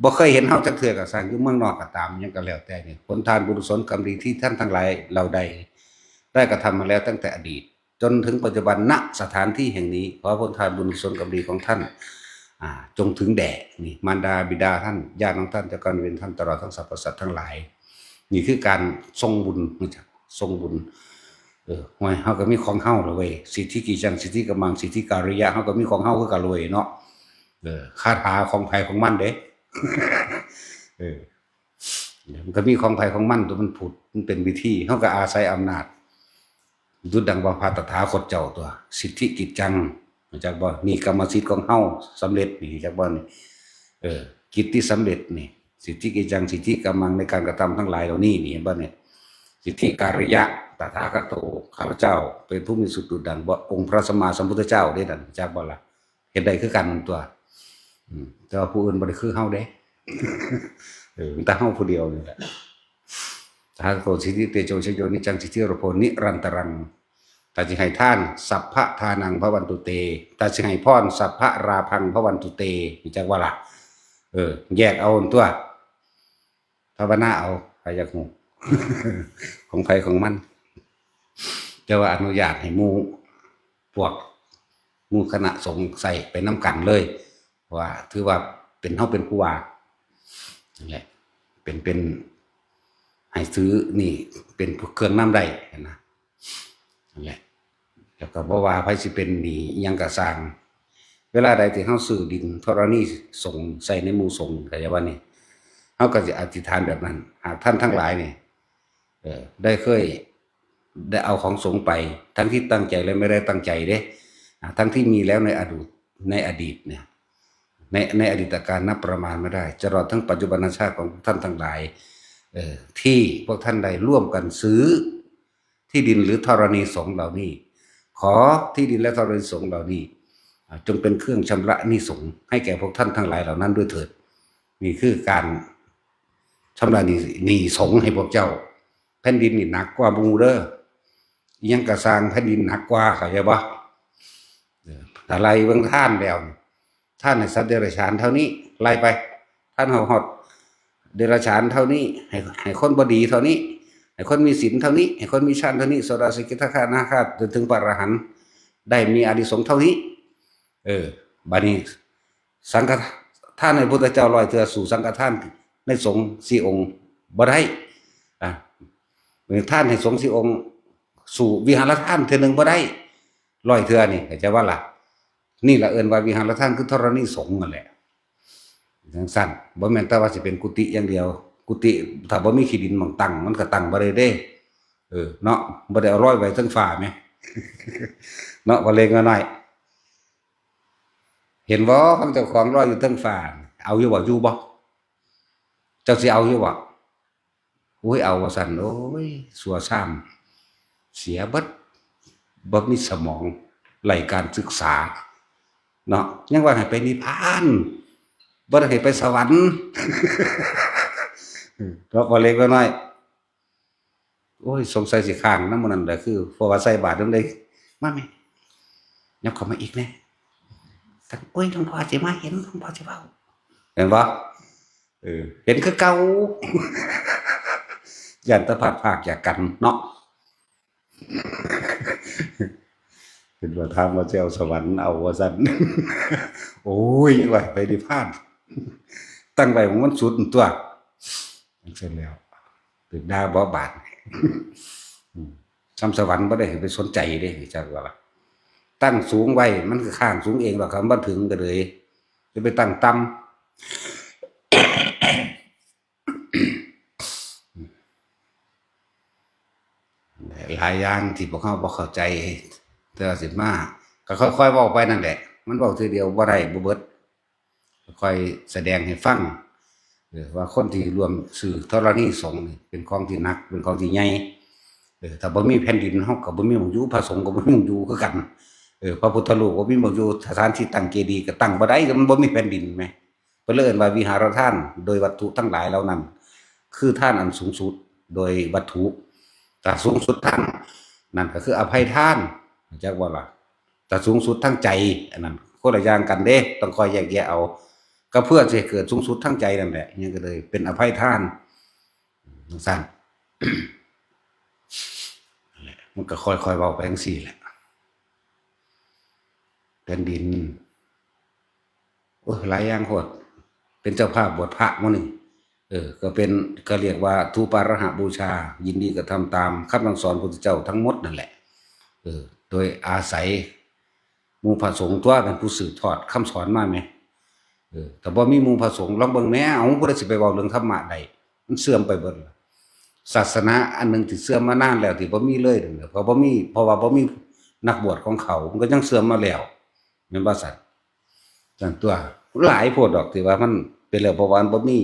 บ่เคยเห็นเฮาจักเทื่อก็ซ่าง อยู่เมืองนอกก็ตาม หยังก็แล้วแต่นี่ ผลทานบุญกุศลกรรมดีที่ท่านทั้งหลายเราได้ ได้กระทำมาแล้วตั้งแต่อดีต จนถึงปัจจุบัน ณ สถานที่แห่งนี้ ขอผลทานบุญกุศลกรรมดีของท่าน อ่า จงถึงแด่ นี่ มารดาบิดาท่าน ญาติของท่าน เจ้ากรรมนายเวรท่าน ตลอดทั้งสรรพสัตว์ทั้งหลาย นี่คือการส่งบุญ ส่งบุญ เออ ห่วย เฮาก็มีของเฮาล่ะเว้ย สิทธิกิจจัง สิทธิกำมัง สิทธิการิยะ เฮาก็มีของเฮาคือกันเว้ยเนาะ เออ คาถาของไผของมันเด้ เออ มันก็มีของไผของมัน ตัวมันผุด มันเป็นวิธี เฮาก็อาศัยอำนาจ ดุจดังว่าพระตถาคตเจ้าตัว สิทธิกิจจัง รู้จักบ่ นี่กรรมสิทธิ์ของเฮาสำเร็จนี่ รู้จักบ่นี่ เออ กิจที่สำเร็จนี่ สิทธิกิจจัง สิทธิกำมังในการกระทำทั้งหลายเหล่านี้นี่ เห็นบ่เนี่ย สิทธิการิยะ ตถาคโต ข้าพเจ้า เป็นผู้มีสุดดุจดังว่าองค์พระสัมมาสัมพุทธเจ้าได้นั่น รู้จักบ่ล่ะ เฮ็ดได้คือกันตัว อืม แต่ว่าผู้อื่นบ่ได้คือเฮาเด้ เออ แต่เฮาผู้เดียวนี่แหละ ตถาคโต สิทธิเตโช ชโย นิจจัง สิทธิโรโพ นิรันตรัง ถ้าสิให้ทาน สัพพะทานัง ภวันตุเต ถ้าสิให้พร สัพพะราพัง ภวันตุเต รู้จักบ่ล่ะ เออ แยกเอาตัว ภาวนาเอา ใครอยากฮู้ ของไผของมัน แต่ว่าอนุญาตให้หมู่ พวกหมู่คณะสงฆ์ใส่ไปนำกันเลย เพราะว่าถือว่าเป็นเฮาเป็นผู้ว่า นั่นแหละ เป็น เป็น ให้ซื้อนี่เป็นเครื่องนำได้นะ นั่นแหละ แล้วก็บ่ว่าไผสิเป็นหนี้อิหยังก็ซ่าง เวลาใดที่เฮาซื้อดินธรณีสงฆ์ใส่ในหมู่สงฆ์ เข้าใจบ่นี่ เฮาก็สิอธิษฐานแบบนั้น หากท่านทั้งหลายนี่ เออ ได้เคย ได้เอาของสงฆ์ไป ทั้งที่ตั้งใจและไม่ได้ตั้งใจเด้ อ่า ทั้งที่มีแล้วในอดีต ในอดีตเนี่ย ใน ในอดีตกาลนับประมาณไม่ได้ ตลอดทั้งปัจจุบันชาติของท่านทั้งหลาย เอ่อ ที่พวกท่านได้ร่วมกันซื้อที่ดินหรือธรณีสงฆ์เหล่านี้ ขอที่ดินและธรณีสงฆ์เหล่านี้ อ่า จงเป็นเครื่องชำระหนี้สงฆ์ให้แก่พวกท่านทั้งหลายเหล่านั้นด้วยเถิด นี่คือการชำระหนี้ หนี้สงฆ์ให้พวกเจ้า แผ่นดินนี่หนักกว่าหมู่เด้อ อิหยังก็ซ่าง แผ่นดินหนักกว่า เข้าใจบ่ เออ ถ้าไล่เบิ่งทานแล้ว ทานให้สัตว์เดรัจฉานเท่านี้ ไล่ไป ทานให้ฮอดเดรัจฉานเท่านี้ ให้ ให้คนบ่ดีเท่านี้ ให้คนมีศีลเท่านี้ ให้คนมีฌานเท่านี้ โสดา สกิทาคา อนาคา จนถึงพระอรหันต์ ได้มีอานิสงส์เท่านี้ เออ บัดนี้ สังฆทานให้พุทธเจ้าร้อยเทื่อ สู้สังฆทานในสงฆ์สี่องค์บ่ได้ อ่ะ ทานให้สงฆ์สี่องค์ สู้วิหารทานเทื่อหนึ่งบ่ได้ ร้อยเทื่อนี่ เข้าใจบ่ล่ะ นี่ล่ะเอิ้นว่าวิหารทานคือธรณีสงฆ์นั่นแหละ จั่งซั้น บ่แม่นแต่ว่าสิเป็นกุฏิอย่างเดียว กุฏิถ้าบ่มีขี้ดินหม่องตั้ง มันก็ตั้งบ่ได้เด้ เออ เนาะ บ่ได้เอาลอยไว้เทิงฟ้าแหม เนาะ พ่อเล็กน้อย เห็นบ่ ของเจ้าของลอยอยู่เทิงฟ้า เอาอยู่บ่ อยู่บ่ เจ้าสิเอาอยู่บ่ โอ้ย เอาว่าซั่น โอ้ย ซัวซ้ำ เสียเบิด บ่มีสมอง ไร้การศึกษา เนาะ ยังว่าให้ไปนิพพาน บ่ได้ให้ไปสวรรค์ เนาะ พ่อเล็กน้อย โอ้ย สงสัยสิค้างนำมื้อนั้นแหละ คือ เพราะว่าใส่บาตรนำได้ มาแม่ ยับเข้ามาอีกแน่ โอ้ย หลวงพ่อสิมาเห็น หลวงพ่อสิเว้า เห็นบ่ เออ เห็นคือเก่า ย้านแต่พลาดพรากจากกันเนาะ เพิ่นว่าถามว่าสิเอาสวรรค์ เอาว่าซั่น โอ้ย ว่าไปนิพพาน ตั้งไว้มันสุดตัว จั่งซั้นแล้ว ถืกด่าบ่บาด อืม ซ้ำสวรรค์บ่ได้ให้ไปสนใจเด้ จักว่าล่ะ ตั้งสูงไว้ มันก็ค้างสูงเองดอก คันบ่ถึงก็เลย จะไปตั้งต่ำ หลายอย่างที่พวกเราบ่เข้าใจ แต่ว่าสิมา ก็ค่อยๆเว้าไปนั่นแหละ มันเว้าทีเดียวบ่ได้บ่เบิด ค่อยแสดงให้ฟัง เออ ว่าคนที่ร่วมซื้อธรณีสงฆ์นี่เป็นของที่หนัก เป็นของที่ใหญ่ เออ ถ้าบ่มีแผ่นดิน เฮาก็บ่มีหม่องอยู่ พระสงฆ์ก็บ่มีหม่องอยู่คือกัน เออ พระพุทธรูปก็บ่มีหม่องอยู่ สถานที่ตั้งเจดีย์ก็ตั้งบ่ได้ มันบ่มีแผ่นดินแหม เพิ่นเลยเอิ้นว่าวิหารทาน โดยวัตถุทั้งหลายเหล่านั้น คือทานอันสูงสุดโดยวัตถุ แต่สูงสุดทางนั่นก็คืออภัยทาน จักบ่ล่ะ แต่สูงสุดทางใจ อันนั้นคนละอย่างกันเด้ ต้องคอยแยกแยะเอา ก็เพื่อสิให้เกิดสูงสุดทางใจนั่นแหละ ยังก็เลยเป็นอภัยทาน จั่งซั้น มันก็ค่อยๆเว้าไปจั่งซี้แหละ แผ่นดิน โอ้ย หลายอย่างโพด เป็นเจ้าภาพบวชพระมื้อนี้ เออ ก็เป็น ก็เรียกว่าธูปาราหะบูชา ยินดีกระทำตามคำสั่งสอนพุทธเจ้าทั้งหมดนั่นแหละ โดยอาศัยหมู่พระสงฆ์ตัวเป็นผู้สืบทอดคำสอนมาแหม เออ แต่บ่มีหมู่พระสงฆ์ ลองเบิ่งแหม เอาผู้ใดสิไปเว้าเรื่องธรรมะได้ มันเสื่อมไปเบิดล่ะ ศาสนาอันหนึ่งที่เสื่อมมานานแล้ว ที่บ่มีเลยนั่นแหละ เพราะบ่มี เพราะว่าบ่มีนักบวชของเขา มันก็ยังเสื่อมมาแล้ว แม่นบ่ซั่น ซั่นตัว หลายโพดดอกที่ว่ามันเป็นแล้ว เพราะว่ามันบ่มี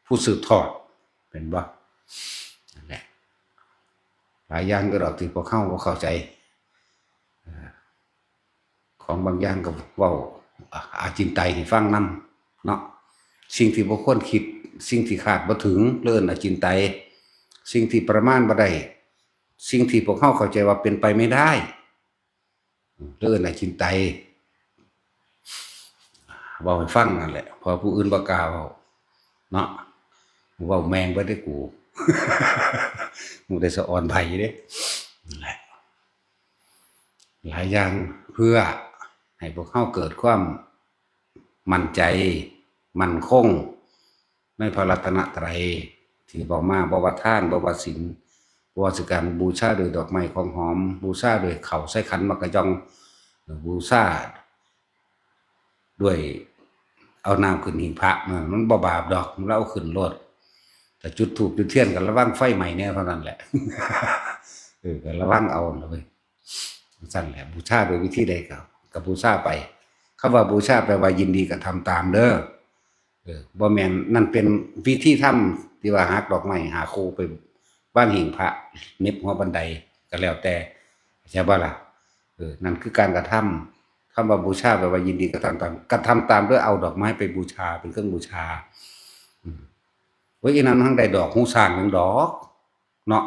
ผู้สืบทอด แม่นบ่ นั่นแหละ หลายอย่างก็ดอกที่พวกเฮาบ่เข้าใจ เอ่อ ของบางอย่างก็เว้า อา อาจินไตยให้ฟังนำเนาะ สิ่งที่บ่ควรคิด สิ่งที่คาดบ่ถึง เรื่องอาจินไตย สิ่งที่ประมาณบ่ได้ สิ่งที่พวกเฮาเข้าใจว่าเป็นไปไม่ได้ เรื่องอาจินไตย เว้าให้ฟังนั่นแหละ เพราะผู้อื่นบ่กล้าเว้าเนาะ เว้าแม่งเบิดได้กู มึงได้สะออนไผเด้ นั่นแหละ หลายอย่างเพื่อให้พวกเฮาเกิดความมั่นใจ มั่นคง ในพระรัตนตรัยที่บอกมา บ่ว่าทาน บ่ว่าศีล บ่ว่าสิการบูชาด้วยดอกไม้ของหอม บูชาด้วยข้าวใส่ขันหมากกะยอง บูชาด้วยเอาน้ำขึ้นหิ้งพระ มัน มันบ่บาปดอก มันเอาขึ้นโลด แต่จุดธูปจุดเทียนก็ระวังไฟไหม้แน่เท่านั้นแหละ เออ ก็ระวังเอานะเว้ย ซั่นแหละ บูชาโดยวิธีใดก็ ก็บูชาไป คำว่าบูชาแปลว่ายินดีกระทำตามเด้อ เออ บ่แม่น นั่นเป็นวิธีทำที่ว่าหักดอกไม้ห้าคู่ไปวางหิ้งพระ เหน็บหัวบันไดก็แล้วแต่ เข้าใจบ่ล่ะ เออ นั่นคือการกระทำ คำว่าบูชาแปลว่ายินดีกระทำตาม กระทำตามด้วยเอาดอกไม้ไปบูชาเป็นเครื่องบูชา อืม เว้ย อีนั้นมันได้ดอกหูช้างหนึ่งดอก เนาะ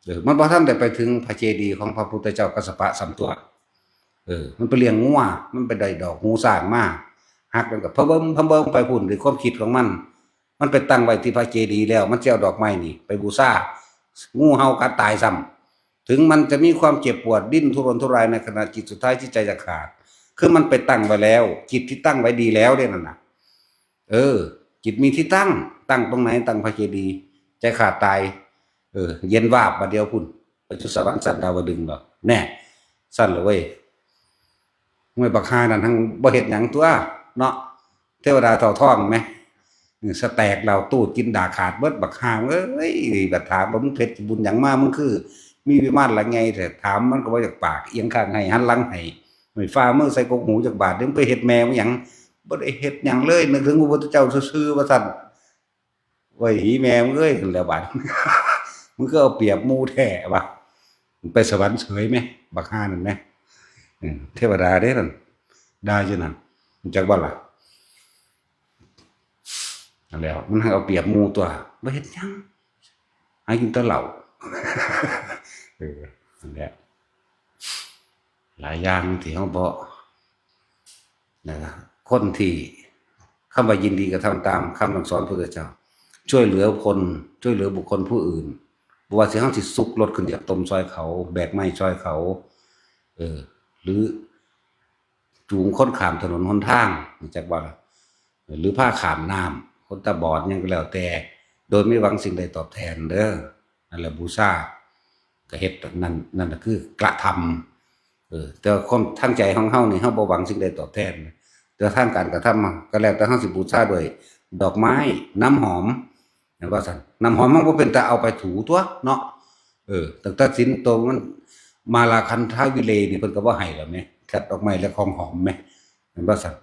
เออ มันบ่ทันได้ไปถึงพระเจดีย์ของพระพุทธเจ้ากัสสปะซ้ำตัว เออ มันไปเลี้ยงงัว มันไปได้ดอกหูช้างมา หักมันก็พะเบิ่มพะเบิ่มไปพุ้นด้วยความคิดของมัน มันไปตั้งไว้ที่พระเจดีย์แล้ว มันสิเอาดอกไม้นี่ไปบูชา งูเห่ากัดตายซ้ำ ถึงมันจะมีความเจ็บปวดดิ้นทุรนทุรายในขณะจิตสุดท้ายจิตใจจะขาด คือมันไปตั้งไว้แล้ว จิตที่ตั้งไว้ดีแล้วเด้นั่นน่ะ เออ จิตมีที่ตั้ง ตั้งตรงไหน ตั้งพระเจดีย์ ใจขาดตาย เออ เย็นวาบบัดเดียวพุ้น ไปสู่สวรรค์ชั้นดาวดึงส์แล้ว แน่ ซั่นละเว้ย ห้วยบักห่านั่นทั้งบ่เฮ็ดหยังตัวเนาะ เทวดาเต่าทองแหม เออ สแตกเหล่าตูดกินดากขาดเบิดบักห่า เอ้ย บัดถามว่ามึงเฮ็ดบุญหยังมา มึงคือมีวิมานหลังใหญ่แท้ ถามมันก็บ่อยากปาก เอียงข้างให้ หันหลังให้ ไฟฟ้ามือใส่กกหูจักบาท เดี๋ยวมึงไปเฮ็ดแม่มึงหยัง บ่ได้เฮ็ดหยังเลย นึกถึงพระพุทธเจ้าซื่อๆ ว่าซั่น โอ้ย หีแม่มึงเอ้ย แล้วบาด มึงก็เอาเปรียบหมู่แท้วะ มึงไปสวรรค์เฉยไหม บักห่านั่นไหม เออ เทวดาเด้นั่น ได้อยู่นั่น รู้จักบ่ล่ะ นั่นแหล้ว มันให้เอาเปรียบหมู่ตัว บ่เฮ็ดหยัง หากินแต่เหล้า เออ นั่นแหละ หลายอย่างที่เฮาบ่ นะครับ คนที่ คำว่ายินดีกระทำตามคำสั่งสอนพระพุทธเจ้า ช่วยเหลือคน ช่วยเหลือบุคคลผู้อื่น บ่ว่าสิเฮาสิซุกรถขึ้นจากตมซอยเขา แบกไม้ซอยเขา เออ หรือ จูงคนข้ามถนนหนทาง รู้จักบ่ล่ะ หรือพาข้ามน้ำ คนตาบอดหยังก็แล้วแต่ โดยไม่หวังสิ่งใดตอบแทนเด้อ นั่นแหละบูชา ก็เฮ็ดนั่น นั่นน่ะคือกระทำ เออ แต่ว่าความทางใจของเฮานี่ เฮาบ่หวังสิ่งใดตอบแทน แต่ว่าทางการกระทำก็แล้วแต่เฮาสิบูชาด้วยดอกไม้ น้ำหอม แม่นบ่ซั่น น้ำหอมมันบ่เป็นตาเอาไปถูตัวเนาะ เออ ตั้งแต่ศีลโตมัน มาลาคันธาวิเลย์นี่เพิ่นก็บ่ให้แล้วแหม จัดดอกไม้และของหอมแหม แม่นบ่ซั่น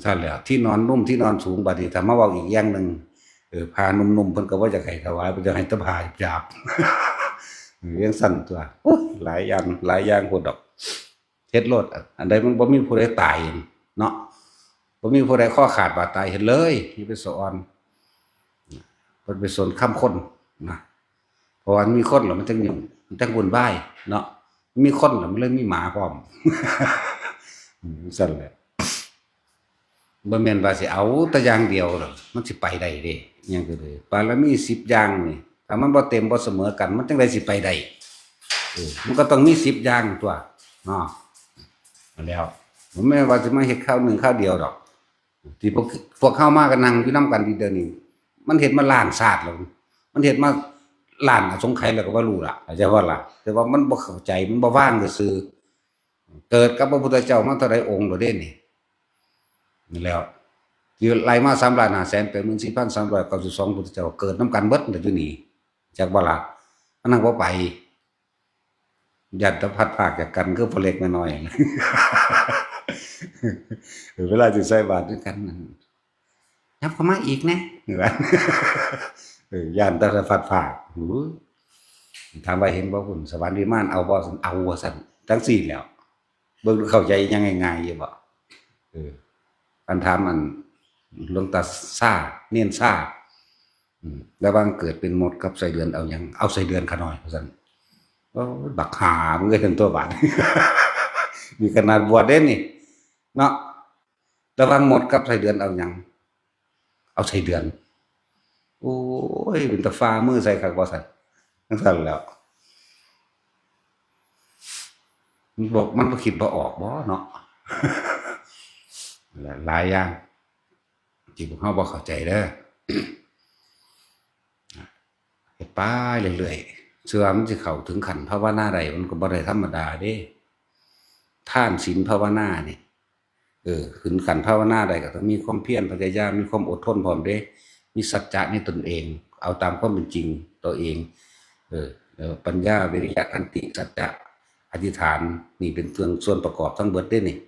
ซั่นแหล้ว ที่นอนนุ่มที่นอนสูง บัดนี้ถ้ามาเว้าอีกอย่างหนึ่ง เออ ผ้านุ่มๆ เพิ่นก็บ่อยากให้ถวาย เพิ่นอยากให้แต่ผ้าหยาบๆ เออ จั่งซั่นตัว โอ้ย หลายอย่าง หลายอย่างโพดดอก เฮ็ดโลด อันใดมันบ่มีผู้ใดตายเนาะ บ่มีผู้ใดคอขาดบาดตาย เฮ็ดเลย อย่าไปสะออน เพิ่นไปสนคำคนนะ เพราะว่ามันมีคนแล้วมันจั่งยุ่ง มันจั่งวุ่นวายเนาะ มีคนแล้วมันเลยมีหมาพร้อม อืม ซั่นแหละ บ่แม่นว่าสิเอาแต่อย่างเดียวหรอก มันสิไปได้เด้ อิหยังก็เลย บารมีสิบอย่างนี่ ถ้ามันบ่เต็มบ่เสมอกัน มันจั่งใดสิไปได้ เออ มันก็ต้องมีสิบอย่างตัว เนาะ แล้ว บ่แม่นว่าสิมาเฮ็ดคราวหนึ่งคราวเดียวดอก ที่พวก พวกเฮามาก็นั่งอยู่นำกันอยู่เดี๋ยวนี้ มันเฮ็ดมาล้านชาติแล้ว มันเฮ็ดมา ล้านอสงไขยแล้วก็บ่ฮู้ล่ะ เข้าใจบ่ล่ะ? แต่ว่ามันบ่เข้าใจ มันบ่วางซื่อๆ เกิดกับพระพุทธเจ้ามาเท่าใดองค์แล้วเด้นี่ นี่แหล้ว ที่ไล่มา สามล้านห้าแสนแปดหมื่นสี่พันสามร้อยเก้าสิบสอง พุทธเจ้า เกิดนำกันเบิดอยู่นี่ จักบ่ล่ะ? มันนั่งบ่ไป ย้านแต่พลัดพรากจากกัน คือพ่อเล็กแม่น้อย เวลาสิใส่บาตรคือกัน "ยับเข้ามาอีกแหน่" เออ ย้านแต่พลัดพราก โอ้ย ถามว่าเห็นบ่พุ้น สวรรค์วิมานเอาบ่ เอาว่าซั่น จั่งซี้แหล้ว เบิ่งดูเข้าใจยังง่ายๆอยู่บ่ เออ อันถามอันหลวงตาซ่า เณรซ่า อืม ระหว่างเกิดเป็นมดกับไส้เดือนเอาหยัง เอาไส้เดือนข้าน้อย ว่าซั่น โอ้ย บักห่ามึงเอ้ย เป็นตัวบาด มีขนาดบวชเด้นี่ เนาะ ระหว่างมดกับไส้เดือนเอาหยัง เอาไส้เดือน โอ้ย เป็นตาฟ้ามือใส่คักบ่ซั่น จั่งซั่นแหล้ว มันบ่ มันบ่คิดบ่ออกบ่เนาะ หลายอย่าง ที่พวกเฮาบ่เข้าใจเด้อ เฮ็ดไปเรื่อยๆ เชื่อมันสิเข้าถึงขั้นภาวนาได้ มันก็บ่ได้ธรรมดาเด้ ทานศีลภาวนานี่ เออ ขึ้นขั้นภาวนาได้ก็ต้องมีความเพียรพยายาม มีความอดทนพร้อมเด้ มีสัจจะในตนเอง เอาตามความเป็นจริงตัวเอง เออ เออ ปัญญา วิริยะ ขันติ สัจจะ อธิษฐาน นี่เป็นเครื่องส่วนประกอบทั้งเบิดเด้นี่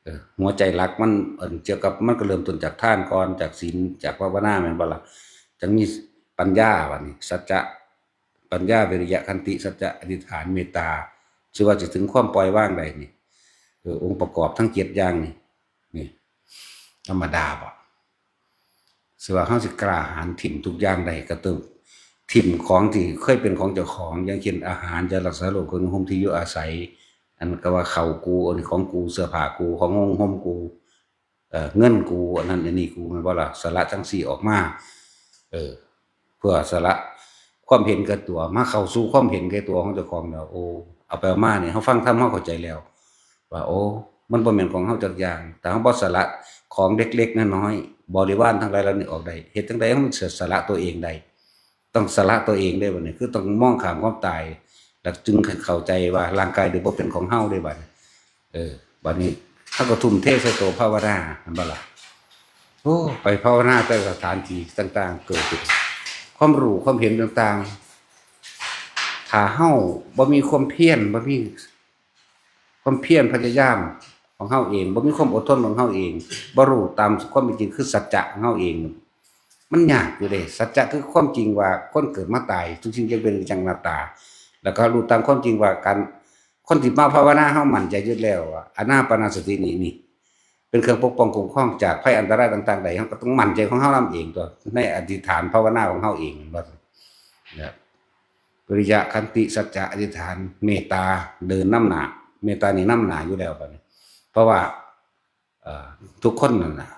เออ หัวใจหลักมัน เอิ่น เกี่ยวกับ มันก็เริ่มต้นจากทานก่อน จากศีล จากภาวนา แม่นบ่ล่ะ? จั่งมีปัญญา บัดนี้ สัจจะ ปัญญา วิริยะ ขันติ สัจจะ อธิษฐาน เมตตา ชื่อว่าสิถึงความปล่อยวางได้นี่ เออ องค์ประกอบทั้งเจ็ดอย่างนี่ นี่ ธรรมดาบ่? สิว่าเฮาสิกล้าหาญถิ่มทุกอย่างได้ ก็ต้องถิ่มของที่เคยเป็นของเจ้าของ อย่างเช่น อาหาร ยารักษาโรค เครื่องนุ่งห่ม ที่อยู่อาศัย อันก็ว่าข้าวกู อันนี้ของกู เสื้อผ้ากู ของนุ่งห่มกู เอ่อ เงินกู อันนั้นอันนี้กู แม่นบ่ล่ะ? สละทั้งสี่ออกมา เออ เพื่อสละความเห็นแก่ตัว มาเข้าสู่ความเห็นแก่ตัวของเจ้าของแล้ว โอ้ เอาไปเอามานี่ เฮาฟังธรรม เฮาเข้าใจแล้ว ว่า โอ้ มันบ่แม่นของเฮาจักอย่าง ถ้าเฮาบ่สละของเล็กๆน้อยๆ บริวารทั้งหลายเหล่านี้ออกได้ เฮ็ดจั่งใด๋เฮามันสิสละตัวเองได้ ต้องสละตัวเองเด้บัดนี้ คือต้องมองข้ามความตาย แล้วจึงเข้าใจว่าร่างกายนี้บ่เป็นของเฮาเด้บัดนี้ เออ บัดนี้เฮาก็ทุ่มเทใส่ตัวภาวนา แม่นบ่ล่ะ? โอ้ ไปภาวนาแต่สถานที่ต่างๆ เกิดขึ้น ความรู้ความเห็นต่างๆ ถ้าเฮาบ่มีความเพียร บ่มีความเพียรพยายามของเฮาเอง บ่มีความอดทนของเฮาเอง บ่รู้ตามความเป็นจริงคือสัจจะของเฮาเอง มันยากอยู่เด้ สัจจะคือความจริงว่าคนเกิดมาตาย ทุกสิ่งจั่งเป็นจั่งหน้าตา แล้วก็รู้ตามความจริงว่าการ คนที่มาภาวนาเฮามั่นใจอยู่แล้วว่าอานาปานสตินี่ นี่ เป็นเครื่องปกป้องคุ้มครองจากภัยอันตรายต่างๆได้ เฮาก็ต้องมั่นใจของเฮานำเองตั๊ว ในอธิษฐานภาวนาของเฮาเอง ว่า นะครับ วิริยะ ขันติ สัจจะ อธิษฐาน เมตตา เดินนำหน้า เมตตานี่นำหน้าอยู่แล้วบัดนี้ เพราะว่า เอ่อ ทุกคนนั่นน่ะ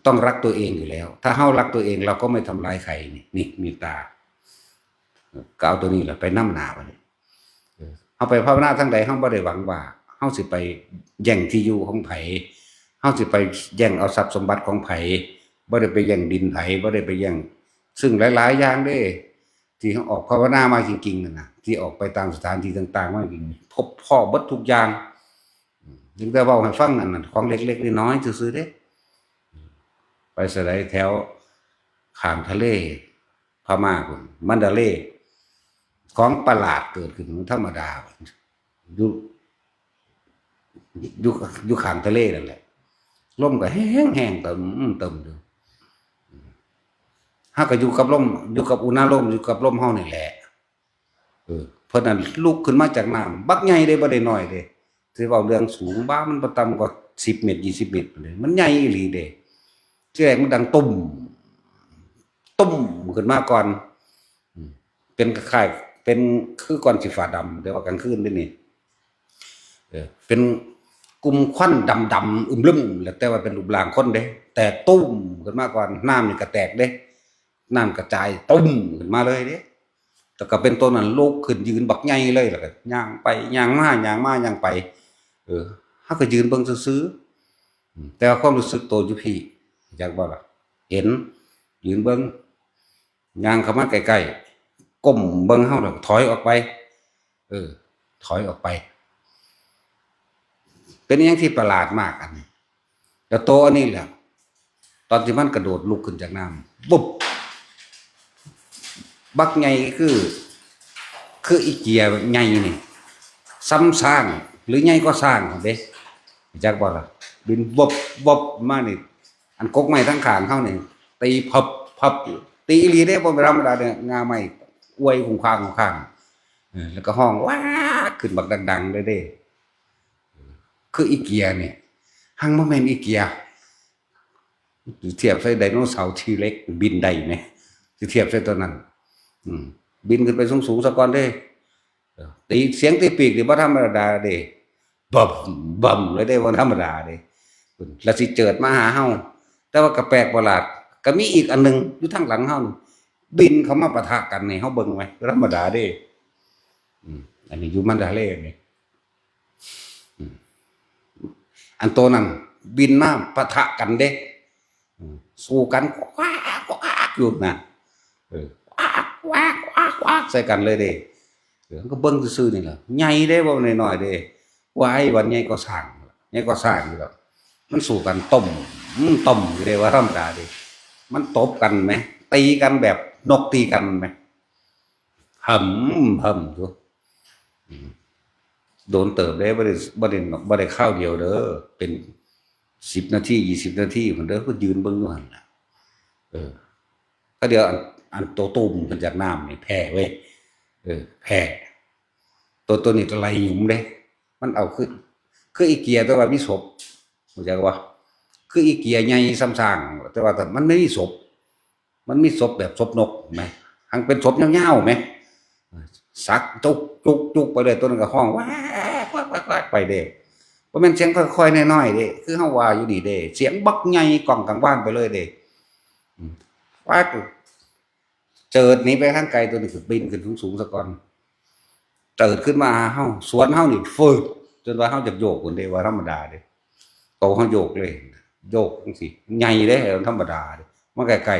ต้องรักตัวเองอยู่แล้ว ถ้าเฮารักตัวเอง เราก็ไม่ทำร้ายใคร นี่ นี่ เมตตา ก็เอาตัวนี้แหละไปนำหน้าบัดนี้ เออ เฮาไปภาวนาทางใด เฮาบ่ได้หวังว่าเฮาสิไปแย่งที่อยู่ของไผ เฮาสิไปแย่งเอาทรัพย์สมบัติของไผ บ่ได้ไปแย่งดินไผ บ่ได้ไปแย่ง ซึ่งหลายๆอย่างเด้ ที่เฮาออกภาวนามาจริงๆนั่นน่ะ ที่ออกไปตามสถานที่ต่างๆมาจริงๆ พบพ้อเบิดทุกอย่าง อืม ถึงแต่เว้าให้ฟังอันนั้น ของเล็กๆน้อยๆซื่อๆเด้ ไปไสแถวข้างทะเลพม่าพุ้น มันดาเลย์ ของประหลาดเกิดขึ้นธรรมดา อยู่ อยู่ อยู่ข้างทะเลนั่นแหละ ลมก็แฮงๆ เติม เติมอยู่ เฮาก็อยู่กับลม อยู่กับอุณาโลม อยู่กับลมเฮานี่แหละ เออ เพิ่นนั่นลุกขึ้นมาจากน้ำ บักใหญ่เด้ บ่ได้น้อยเด้ สิเว้าเรื่องสูง บ่ามันบ่ต่ำกว่าสิบเมตร ยี่สิบเมตรพู้นเด้ มันใหญ่อีหลีเด้ ทีแรกมันดังตุ้ม ตุ้มขึ้นมาก่อน อืม เป็นคล้ายๆ เป็นคือก้อนขี้ฟ้าดำ แต่ว่ากลางคืนเด้นี่ เออ เป็นกลุ่มควันดำๆ อึมลึม แล้วแต่ว่าเป็นรูปร่างคนเด้ แตกตุ้มขึ้นมาก่อน น้ำนี่ก็แตกเด้ น้ำกระจายตุ้มขึ้นมาเลยเด้ แล้วก็เป็นตัวนั้นลุกขึ้นยืนบักใหญ่เลย แล้วก็ย่างไปย่างมา ย่างมาย่างไป เออ เฮาก็ยืนเบิ่งซื่อๆ อืม แต่ว่าความรู้สึกตัวอยู่พี้ จักบ่ล่ะ เห็น ยืนเบิ่ง ย่างเข้ามาใกล้ ก้มเบิ่งเฮาแล้วถอยออกไป เออ ถอยออกไป เป็นอย่างที่ประหลาดมากอันนี้ แล้วโตอันนี้แหละ ตอนที่มันกระโดดลุกขึ้นจากน้ำ บุบ บักใหญ่คือ คืออีเกียใหญ่นี่ ซ้ำซาง หรือใหญ่กว่าซางเด้ จักบ่ล่ะ บินบบบมานี่ อันกกไม้ทั้งข้างเฮานี่ ตีพับพับอยู่ ตีอีหลีเด้ บ่ธรรมดาเด้ งาไม้อวยคุ้งค้างคุ้งค้าง เออ แล้วก็ฮ้อง "ว้า" ขึ้นบักดังๆ เลยเด้ คืออีเกียนี่ หังบ่แม่นอีเกีย สิเทียบใส่ไดโนเสาร์ทีเร็กซ์บินได้ไหม สิเทียบใส่ตัวนั้น อืม บินขึ้นไปสูงๆ ซะก่อนเด้ เออ ตี เสียงตีปีกนี่บ่ธรรมดาเด้ บึ้มบึ้มเลยเด้ บ่ธรรมดาเด้ แล้วสิเจิดมาหาเฮา แต่ว่าก็แปลกประหลาด ก็มีอีกอันหนึ่งอยู่ทางหลังเฮา บินเข้ามาปะทะกันนี่ เฮาเบิ่งไว้ บ่ธรรมดาเด้ อืม อันนี้อยู่มันดาเลย์นี่ อืม อันโตนั้นบินมาปะทะกันเด้ อืม สู้กัน ควักควักอยู่นะ เออ ควักควักควักควักใส่กันเลยเด้ เออ ก็เบิ่งซื่อๆ นี่แหละ ใหญ่เด้ บ่น้อยๆ เด้ ว้าย วันใหญ่ก็สร้าง ใหญ่ก็สร้างอยู่แล้ว มันสู้กันต้ม อืม ต้มอยู่เด้ ว่าธรรมดาเด้ มันตบกันไหม ตีกันแบบนกตีกันไหม หำหำอยู่ อืม โดนเติบเด้ บ่ได้ บ่ได้ บ่ได้คราวเดียวเด้อ เป็นสิบนาที ยี่สิบนาทีพุ้นเด้อ ก็ยืนเบิ่งอยู่หั่นล่ะ เออ ก็เดี๋ยวอัน อันโตตุ่มขึ้นจากน้ำนี่แพ้เว้ย เออ แพ้ โต โตนี้ก็ไล่หยุมเด้ มันเอาคือ คืออีเกีย แต่ว่ามีศพ รู้จักบ่ คืออีเกียใหญ่ซ้ำซาง แต่ว่ามันไม่มีศพ มันมีศพแบบศพนกไหม หังเป็นศพยาวๆ ไหม สักจุกจุกจุกไปเลย ตัวนั้นก็ฮ้อง "ว้ากว้ากว้ากว้าก" ไปเด้ บ่แม่นเสียงค่อยๆ น้อยๆ เด้ คือเฮาว่าอยู่นี่เด้ เสียงบักใหญ่ก้องกังวานไปเลยเด้ อืม ว้าก เจิดหนีไปทางไกล ตัวนี้ก็บินขึ้นสูงๆ ซะก่อน เจิดขึ้นมาหาเฮา สวนเฮานี่ ฟืด จนว่าเฮาจะโยกพุ้นเด้ ว่าธรรมดาเด้ โตเฮาโยกเลย โยกจังซี่ ใหญ่เด้ ธรรมดาเด้ มาใกล้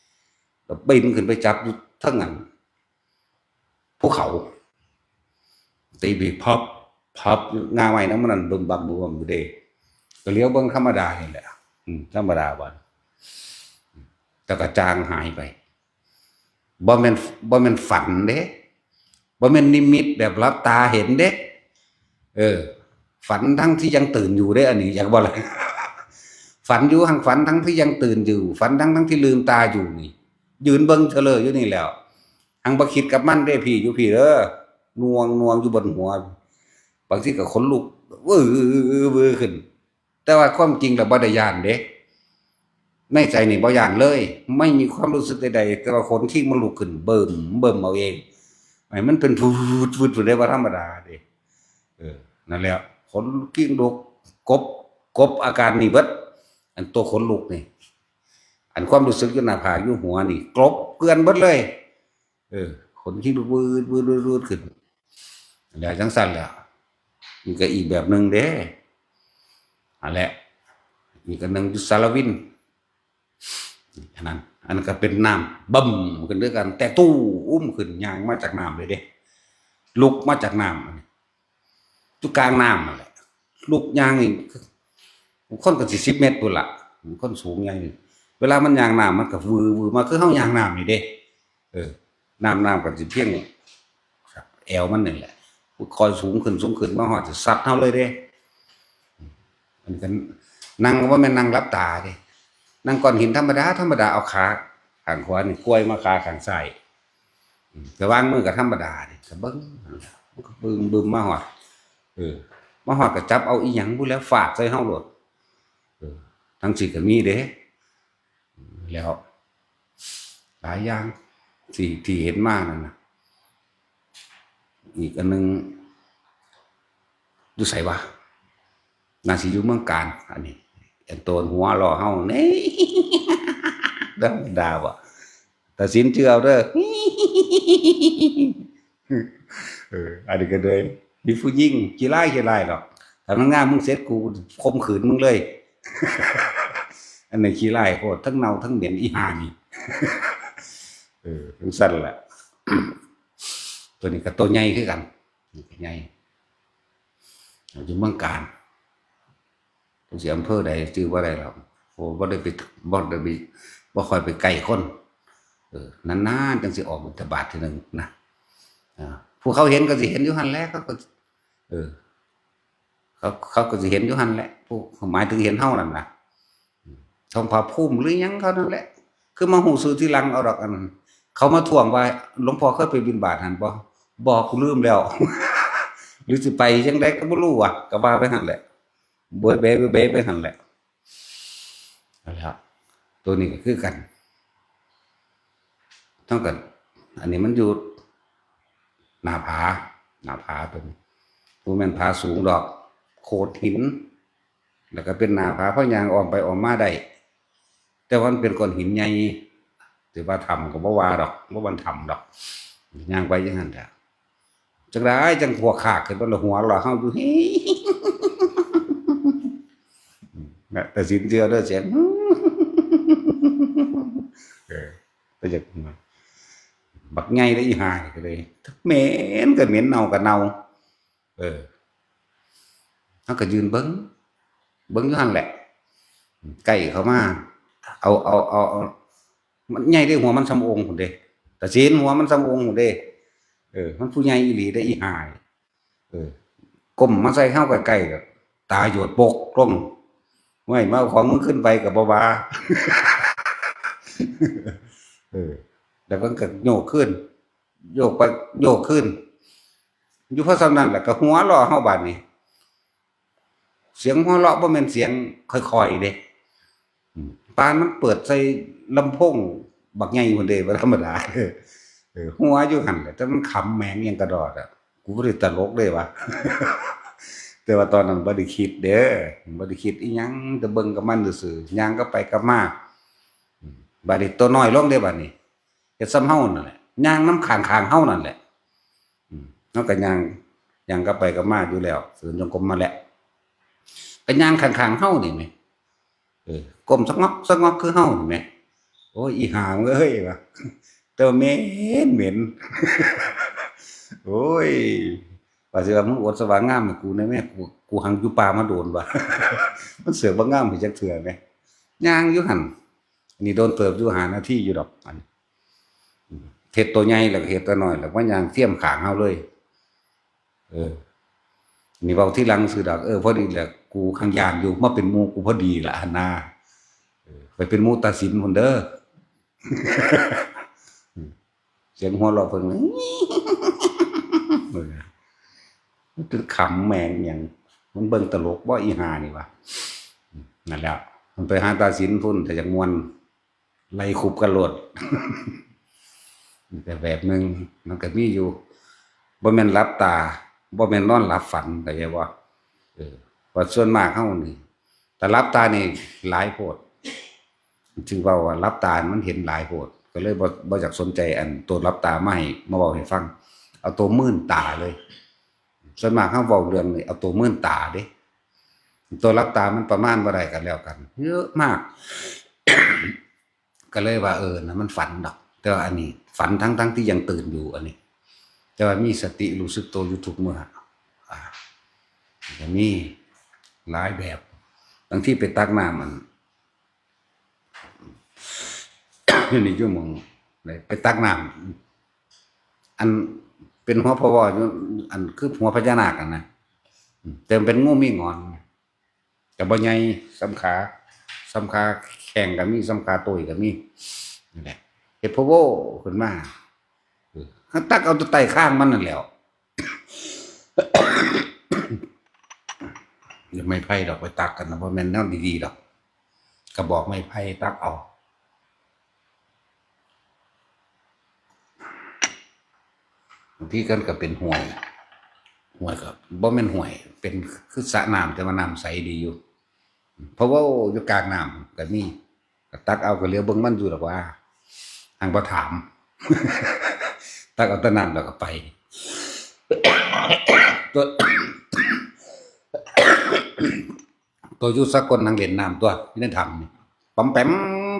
ๆ แล้วบินขึ้นไปจับอยู่เทิงอัน ภูเขา ตีบีบพับ พับ งาไม้นำมันนั่นบึมบัมบึมบัมอยู่เด้ ก็เหลียวเบิ่งธรรมดานี่แหละ อืม ธรรมดาบ่ แต่ก็จางหายไป บ่แม่น บ่แม่นฝันเด้ บ่แม่นนิมิตแบบหลับตาเห็นเด้ เออ ฝันทั้งที่ยังตื่นอยู่เด้ อันนี้อยากบอกเลย ฝันอยู่ หังฝันทั้งที่ยังตื่นอยู่ ฝันทั้งทั้งที่ลืมตาอยู่นี่ ยืนเบิ่งเธอเลยอยู่นี่แหล้ว หังบ่คิดกับมันเด้พี่ อยู่พี่เด้อ หน่วงหน่วงอยู่บนหัว บางทีก็ขนลุก วื้อวื้อขึ้น แต่ว่าความจริงแล้วบ่ได้ย้านเด้ ในใจนี่บ่ย้านเลย ไม่มีความรู้สึกใดๆ แต่ว่าขนคิงมันลุกขึ้นเบิ่มเบิ่มเอาเอง ไอ้มันเป็นวืดวืดวืดได้ว่าธรรมดาเด้ เออ นั่นแหละ ขนคิงลุก กบ กบอาการนี่เบิด อันตัวขนลุกนี่ อันความรู้สึกอยู่หน้าผากอยู่หัวนี่ กลบเกลื่อนเบิดเลย เออ ขนคิงลุกวืดวืดวืดวืดขึ้น แล้วจังซั่นแหละ มันก็อีกแบบหนึ่งเด้ อันแหละ อีกอันหนึ่งอยู่สารวิน อันนั้น อันนั้นก็เป็นน้ำบึ้มขึ้นด้วยกัน แต่ตู้อุ้มขึ้น ย่างมาจากน้ำเลยเด้ ลุกมาจากน้ำ อยู่กลางน้ำนั่นแหละ ลุกย่างนี่ คนก็สิสิบเมตรพุ้นละ คนสูงใหญ่นี่ เวลามันย่างน้ำมันก็วือวือมา คือเฮาย่างน้ำนี่เด้ เออ น้ำ น้ำก็สิเพียงแอวมันนี่แหละ ค่อยสูงขึ้น สูงขึ้น มาฮอดสิซัดเฮาเลยเด้ มันก็นั่งก็บ่แม่นนั่งหลับตาเด้ นั่งก้อนหินธรรมดา ธรรมดา เอาขาข้างขวานี่กวยมาขาข้างซ้าย อืม แต่วางมือก็ธรรมดาเด้ ก็เบิ่ง มันก็บึมบึมมาฮอด เออ มาฮอดก็จับเอาอีหยังพุ้นแหล้วฟาดใส่เฮาโลด เออ จั่งซี้ก็มีเด้ แล้ว หลายอย่างที่ ที่เห็นมานั่นน่ะ อีกอันหนึ่ง อยู่ไสวะ น่าสิอยู่เมืองกาญ อันนี้ อันโตนหัวล้อเฮานี่ ธรรมดาบ่ ตัดสินชื่อเอาเด้อ เออ อันนี้ก็เลย มีผู้หญิงขี้ร้ายขี้ร้ายดอก ถ้ามันงามมึงเสร็จกูข่มขืนมึงเลย อันนี้ขี้ร้ายโพด ทั้งเน่าทั้งเหม็นอีห่านี่ เออ จั่งซั่นแหละ ตัวนี้ก็ตัวใหญ่คือกัน นี่ก็ใหญ่ อยู่เมืองกาญ จังสิอำเภอใดชื่อบ่ได้หรอก โอ้ บ่ได้ไป บ่ได้ไป บ่ค่อยไปใกล้คน เออ นานๆ จังสิออกบิณฑบาตทีหนึ่งนะ อ่า ผู้เขาเห็นก็สิเห็นอยู่หั่นแหละ เขาก็ เออ เขา เขาก็สิเห็นอยู่หั่นแหละ ผู้ หมายถึงเห็นเฮานั่นล่ะ ทองผาภูมิหรือหยังเขานั่นแหละ คือมาฮู้ชื่อทีหลังเอาดอก อันนั้น เขามาทวงว่า หลวงพ่อเคยไปบิณฑบาตหั่นบ่ บ่ กูลืมแล้ว หรือสิไปจังใดก็บ่รู้ว่ะ ก็ว่าไปหั่นแหละ เบยเบยเบยเบยไปหั่นแหละ นั่นแหละ ตัวนี้ก็คือกัน เท่ากัน อันนี้มันอยู่หน้าผา หน้าผาตัวนี้ บ่แม่นผาสูงดอก โขดหิน แล้วก็เป็นหน้าผา พอย่างอ้อมไปอ้อมมาได้ แต่ว่ามันเป็นก้อนหินใหญ่ ถือว่าถ้ำก็บ่ว่าดอก บ่ว่าถ้ำดอก ย่างไปจังซั่นแหละ จังได๋จังหัวขากขึ้นมาแล้วหัวเราะเฮาอยู่ นะ แต่สินเชื่อเด้อเสียง เออ แต่อยาก บักใหญ่เด้ออีห่านี่ก็เลย เหม็นก็เหม็น เน่าก็เน่า เออ เฮาก็ยืนเบิ่ง เบิ่งอยู่หั่นแหละ ใกล้เข้ามา เอา เอา เอา เอา มันใหญ่เด้ หัวมันส่ำโอ่งพุ้นเด้ ตาสิน หัวมันส่ำโอ่งพุ้นเด้ เออ มันผู้ใหญ่อีหลีเด้ออีห่า เออ ก้มมาใส่เฮาใกล้ๆ ก็ตาหยดปกลง "เฮ้ย มาเอาของมึงขึ้นไป" ก็บ่ว่า เออ แล้วมันก็โยกขึ้น โยกไปโยกขึ้น อยู่พอส่ำนั้นแหละก็หัวเราะเฮาบาดนี้ เสียงหัวเราะบ่แม่นเสียงค่อยๆเด้ อืม ปานมันเปิดใส่ลำโพงบักใหญ่พุ้นเด้ บ่ธรรมดา เออ หัวอยู่หั่นแหละ แต่มันขำแหมงอิหยังกะดอดอะ กูบ่ได้ตลกเด้วะ แต่ว่าตอนนั้นบ่ได้คิดเด้อ บ่ได้คิดอิหยัง แต่เบิ่งกับมันซื่อๆ ย่างกลับไปกลับมา อืม บาดนี้ตัวน้อยลงเด้บาดนี้ เฮ็ดส่ำเฮานั่นแหละ ย่างนำข้างๆเฮานั่นแหละ อืม เฮาก็ย่าง ย่างกลับไปกลับมาอยู่แล้ว เดินจงกรมมาแล้ว ก็ย่างข้างๆเฮานี่แหม เออ ก้มสะงอกสะงอกคือเฮานี่แหม "โอ้ย อีห่ามึงเอ้ย" ว่า แต่ว่าเหม็น เหม็น โอ้ย ว่าสิว่า "มึงอวดสว่างงามให้กูแหน่แม่ กู กูหังอยู่ป่ามาโดน" ว่า มันเสือกบ่งามให้จักเทื่อแหม ย่างอยู่หั่น อันนี้โดนเติบอยู่ ห้านาทีอยู่ดอก อัน เฮ็ดตัวใหญ่แล้วก็เฮ็ดตัวน้อย แล้วมาย่างเทียมข้างเฮาเลย เออ นี่เว้าทีหลังซื่อดอก เออ พอดีแหละ กูคังย่านอยู่ มาเป็นหมู่กูพอดีล่ะหั่นนา เออ ไปเป็นหมู่ตาสินพุ้นเด้อ เสียงหัวเราะเพิ่น เออ มันคือขำแหมงอิหยัง มันเบิ่งตลกบ่อีห่านี่วะ นั่นแหละ มันไปหาตาสินพุ้น แต่อยากม่วน ไล่คุบกันโลด แต่แบบหนึ่งมันก็มีอยู่ บ่แม่นหลับตา บ่แม่นนอนหลับฝัน เข้าใจบ่ เออ ว่าส่วนมากเฮานี่ ถ้าหลับตานี่หลายโพด ถือว่า ว่าหลับตามันเห็นหลายโพด ก็เลยบ่ บ่อยากสนใจอันตัวหลับตามาให้ มาเว้าให้ฟัง เอาตัวมื่นตาเลย ส่วนมากเฮาเว้าเรื่องนี่เอาตัวมื่นตาเด้ ตัวหลับตามันประมาณบ่ได้กันแล้วกัน เยอะมาก ก็เลยว่า เออ นะ มันฝันดอก แต่ว่าอันนี้ฝันทั้งๆที่ยังตื่นอยู่ อันนี้ แต่ว่ามีสติรู้สึกตัวอยู่ทุกเมื่อ อ่า ก็มีหลายแบบ บางทีไปตักน้ำ อัน นี่อยู่หม่องใด ไปตักน้ำ อันเป็นหัวพะวออยู่ อันคือหัวพญานาคอะนะ อืม แต่มันเป็นงูมีหงอน ก็บ่ใหญ่ส่ำขา ส่ำขาแข้งก็มี ส่ำขาโต้ยก็มี นั่นแหละ เฮ็ดพะโวขึ้นมา เออ ตักเอาแต่ใต้คางมันนั่นแหล้ว อย่าไม้ไผ่ดอก ไปตักกันนะ บ่แม่นแนวดีๆดอก กระบอกไม้ไผ่ตักเอา บางทีกันก็เป็นห้วย ห้วยก็บ่แม่นห้วย เป็นคือสระน้ำ แต่ว่าน้ำใสดีอยู่ พะโวอยู่กลางน้ำก็มี ก็ตักเอา ก็เหลียวเบิ่งมันอยู่ดอกว่า หังบ่ถาม ตักเอาแต่น้ำแล้วก็ไป ตัว ตัวอยู่สากลนั่งเล่นน้ำตัว อยู่ในถ้ำนี่ ป๋อมแป๋ม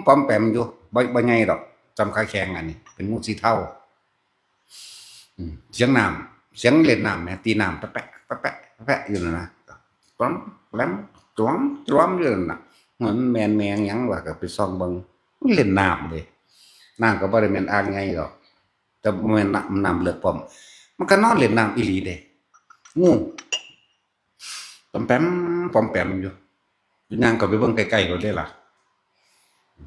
ป๋อมแป๋มอยู่ บ่ บ่ใหญ่ดอก ส่ำขาแข้งอันนี้ เป็นงูสีเทา อืม เสียงน้ำ เสียงเล่นน้ำแหม ตีน้ำแปะแปะแปะแปะแปะอยู่นั่นนะ จ้อมแหลม จ้อม จ้อมอยู่นั่นน่ะ มันแม่นแม่นหยังวะ ก็ไปส่องเบิ่ง มันเล่นน้ำเด้ น้ำก็บ่ได้แม่นอ่างใหญ่ดอก แต่แม่นน้ำ น้ำเลิกพร้อม มันก็นอนเล่นน้ำอีหลีเด้ งู ปอมแปม ปอมแปมอยู่ ย่างเข้าไปเบิ่งใกล้ๆ โลดเด้ล่ะ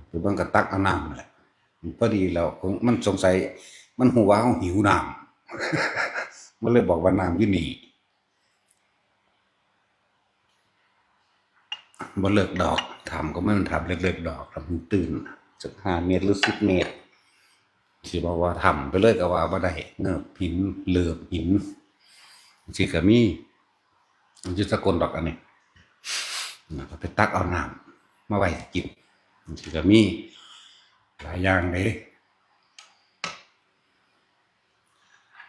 ไปเบิ่งก็ตักเอาน้ำนั่นแหละ พอดีแล้ว มันสงสัย มันฮู้ว่าเฮาหิวน้ำ มันเลยบอกว่า "น้ำอยู่นี่" บ่เลิกดอก ถ้ำก็มันถ้ำเลิกๆ ดอก ถ้ำตื้น จักห้าเมตรหรือสิบเมตร สิบอกว่าถ้ำไปเลยก็ว่าบ่ได้ เนิบหิน เลิบหิน สิก็มี อยู่สกลดอกอันนี้ นะ ก็ไปตักเอาน้ำมาไว้กิน สิก็มีหลายอย่างเด้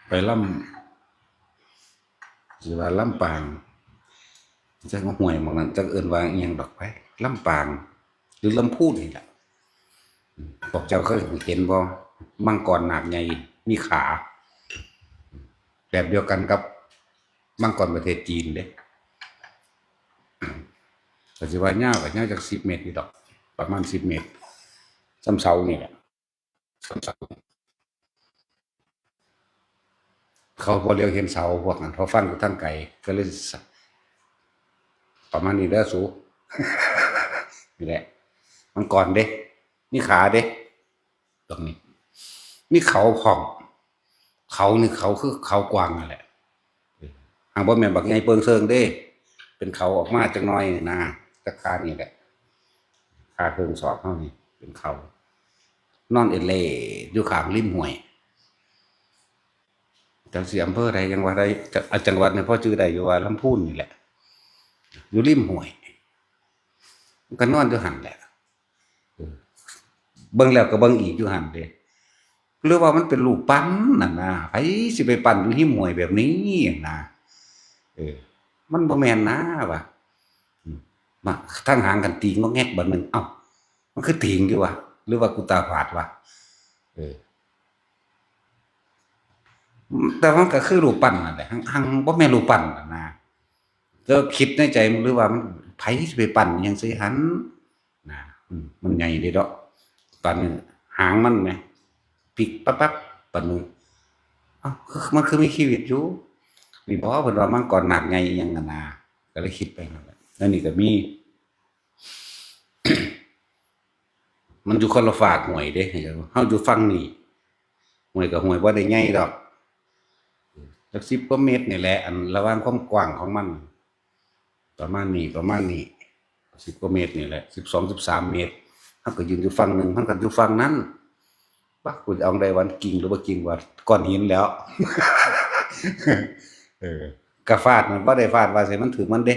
ไปลำ สิว่าลำปาง จักห้วยหม่องนั้น จักเอิ้นว่าอิหยังดอกไป ลำปาง หรือลำพูนนี่แหละ พวกเจ้าเคยเห็นบ่ มังกรนาคใหญ่ มีขา แบบเดียวกันกับมังกรประเทศจีนเด้ ก็สิว่ายาวก็ยาวจักสิบเมตรอยู่ดอก ประมาณสิบเมตร ส่ำเสานี่แหละ ส่ำเสา เขาพอเหลียวเห็นเสาพวกนั้น เขาฟังอยู่ทางไกล ก็เลยสะ ประมาณนี้เด้อสู นี่แหละ มังกรเด้ มีขาเด้ ตรงนี้ มีเขาพร้อม เขานี่เขาคือเขากวางนั่นแหละ หากบ่แม่นบักใหญ่เปิงเซิงเด้ เป็นเขาออกมาจักหน่อยนะ จักขานี่แหละ ขาเคิ่งศอกเฮานี่ เป็นเขา นอนเอเล่อยู่ข้างริมห้วย จักสิอำเภอใด จังหวัดใด จัง อ่ะ จังหวัดนี่พอชื่อได้อยู่ว่าลำพูนนี่แหละ อยู่ริมห้วย มันก็นอนอยู่หั่นแหละ เออ เบิ่งแล้วก็เบิ่งอีกอยู่หั่นเด้ หรือว่ามันเป็นรูปปั้นนั่นนะ ไผสิไปปั้นอยู่ริมห้วยแบบนี้นะ เออ มันบ่แม่นนะวะ อืม มา ทางหางกันตีงอแงกบัดหนึ่ง เอ้า มันคือตีงอยู่วะ หรือว่ากูตาฝาดวะ เออ แต่มันก็คือรูปปั้นนั่นแหละ หัง หังบ่แม่นรูปปั้นนั่นนะ แต่คิดในใจมัน หรือว่ามัน ไผสิไปปั้นอิหยังใส่หั่นนะ อืม มันใหญ่เด้ดอก ตอนนี้หางมันแหม พลิกปั๊บๆ บัดนี้ เอ้า คือ มันคือมีชีวิตอยู่ นี่บ่ เพิ่นว่ามังกรนาคใหญ่อิหยังนั่นนะ ก็เลยคิดไปนั่นแหละ แล้วนี่ก็มี มันอยู่คนละฟากห้วยเด้ เฮาอยู่ฝั่งนี้ ห้วยกับห้วยบ่ได้ใหญ่ดอก จักสิบกว่าเมตรนี่แหละ อันระหว่างความกว้างของมัน ประมาณนี้ ประมาณนี้ สิบกว่าเมตรนี่แหละ สิบสอง สิบสามเมตร เฮาก็ยืนอยู่ฝั่งหนึ่ง มันก็อยู่ฝั่งนั้น บัก กูจะเอาได้วันกิ่งหรือบ่กิ่งวะ ก้อนหินแล้ว เออ กะฟาดมันบ่ได้ฟาดว่าใส่มันถืกมันเด้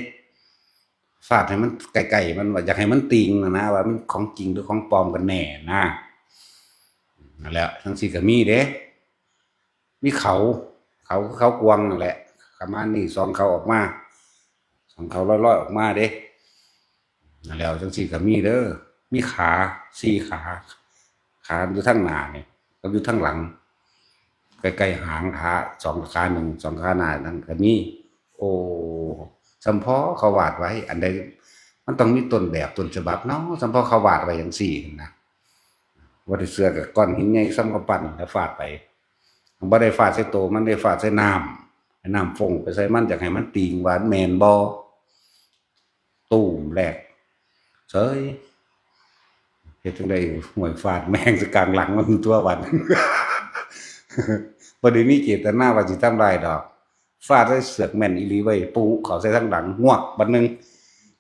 ฟาดให้มันใกล้ๆ มันว่าอยากให้มันติงนะนะ ว่ามันของจริงหรือของปลอมกันแน่นะ นั่นแหละ จังซี่ก็มีเด้ มีเขา เขาคือเขากวางนั่นแหละ ประมาณนี้ สองเขาออกมา สองเขาลอยๆ ออกมาเด้ นั่นแหละ จังซี่ก็มีเด้อ มีขา สี่ขา ขาอยู่ทางหน้านี่ กับอยู่ทางหลัง ใกล้ๆ หางขา สองขาหนึ่ง สองขาหน้านั่นก็มี โอ้ ส่ำพอเขาวาดไว้ อันใดมันต้องมีต้นแบบต้นฉบับเนาะ ส่ำพอเขาวาดไว้จังซี่นะ บ่ได้เชื่อกับก้อนหินใหญ่ส่ำกำปั้นแล้วฟาดไป บ่ได้ฟาดใส่โตมัน ได้ฟาดใส่น้ำ ให้น้ำฟงไปใส่มัน อยากให้มันติงว่าแม่นบ่ ตูมแรก เฉย เฮ็ดจั่งใด ห้วย ฟาดแม่งใส่กลางหลังมันตัวบัด บ่ได้มีเจตนาว่าสิทำร้ายดอก ฟาดใส่เสือกแม่นอีหลีเว้ย ปูเข้าใส่ทางหลัง งวกบัดหนึ่ง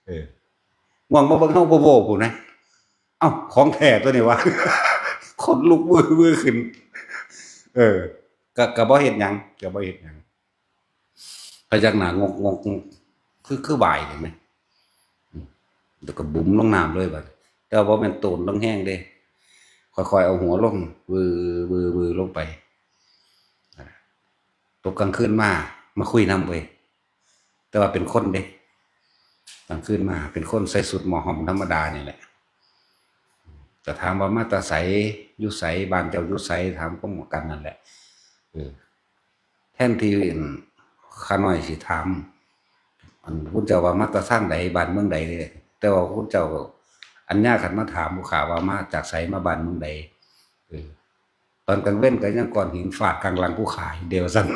เออ งวกมาเบิ่งเฮาโบโบพู้นนะ เอ้า ของแท้ตัวนี้วะ ขนลุกวื้อๆ ขึ้น เออ ก็ ก็บ่เฮ็ดหยัง ก็บ่เฮ็ดหยัง พยักหน้างกๆ คือ คือบ่ายเห็นไหม อืม แล้วก็บุ๋มลงน้ำเลยบัด แต่ว่าบ่แม่นโตนลงแฮงเด้ ค่อยๆ เอาหัวลง วือ วือ วือ ลงไป ตกกลางคืนมา มาคุยนำเว้ย แต่ว่าเป็นคนเด้ กลางคืนมาเป็นคนใส่ชุดหมอห้อมธรรมดานี่แหละ ก็ถามว่ามาแต่ไส อยู่ไส บ้านเจ้าอยู่ไส ถามก็หมู่กันนั่นแหละ เออ ทนที่ ข้าน้อยสิถาม อันคุณเจ้าว่ามาแต่ทางใด บ้านเมืองใดเนี่ย แต่ว่าคุณเจ้า อัญญาคันมาถามผู้ข้าว่ามาจากไส มาบ้านเมืองใด เออ ตอนกลางเว็นก็ยังก้อนหินฟาดกลางหลังผู้ข้าอยู่เดียวซั่น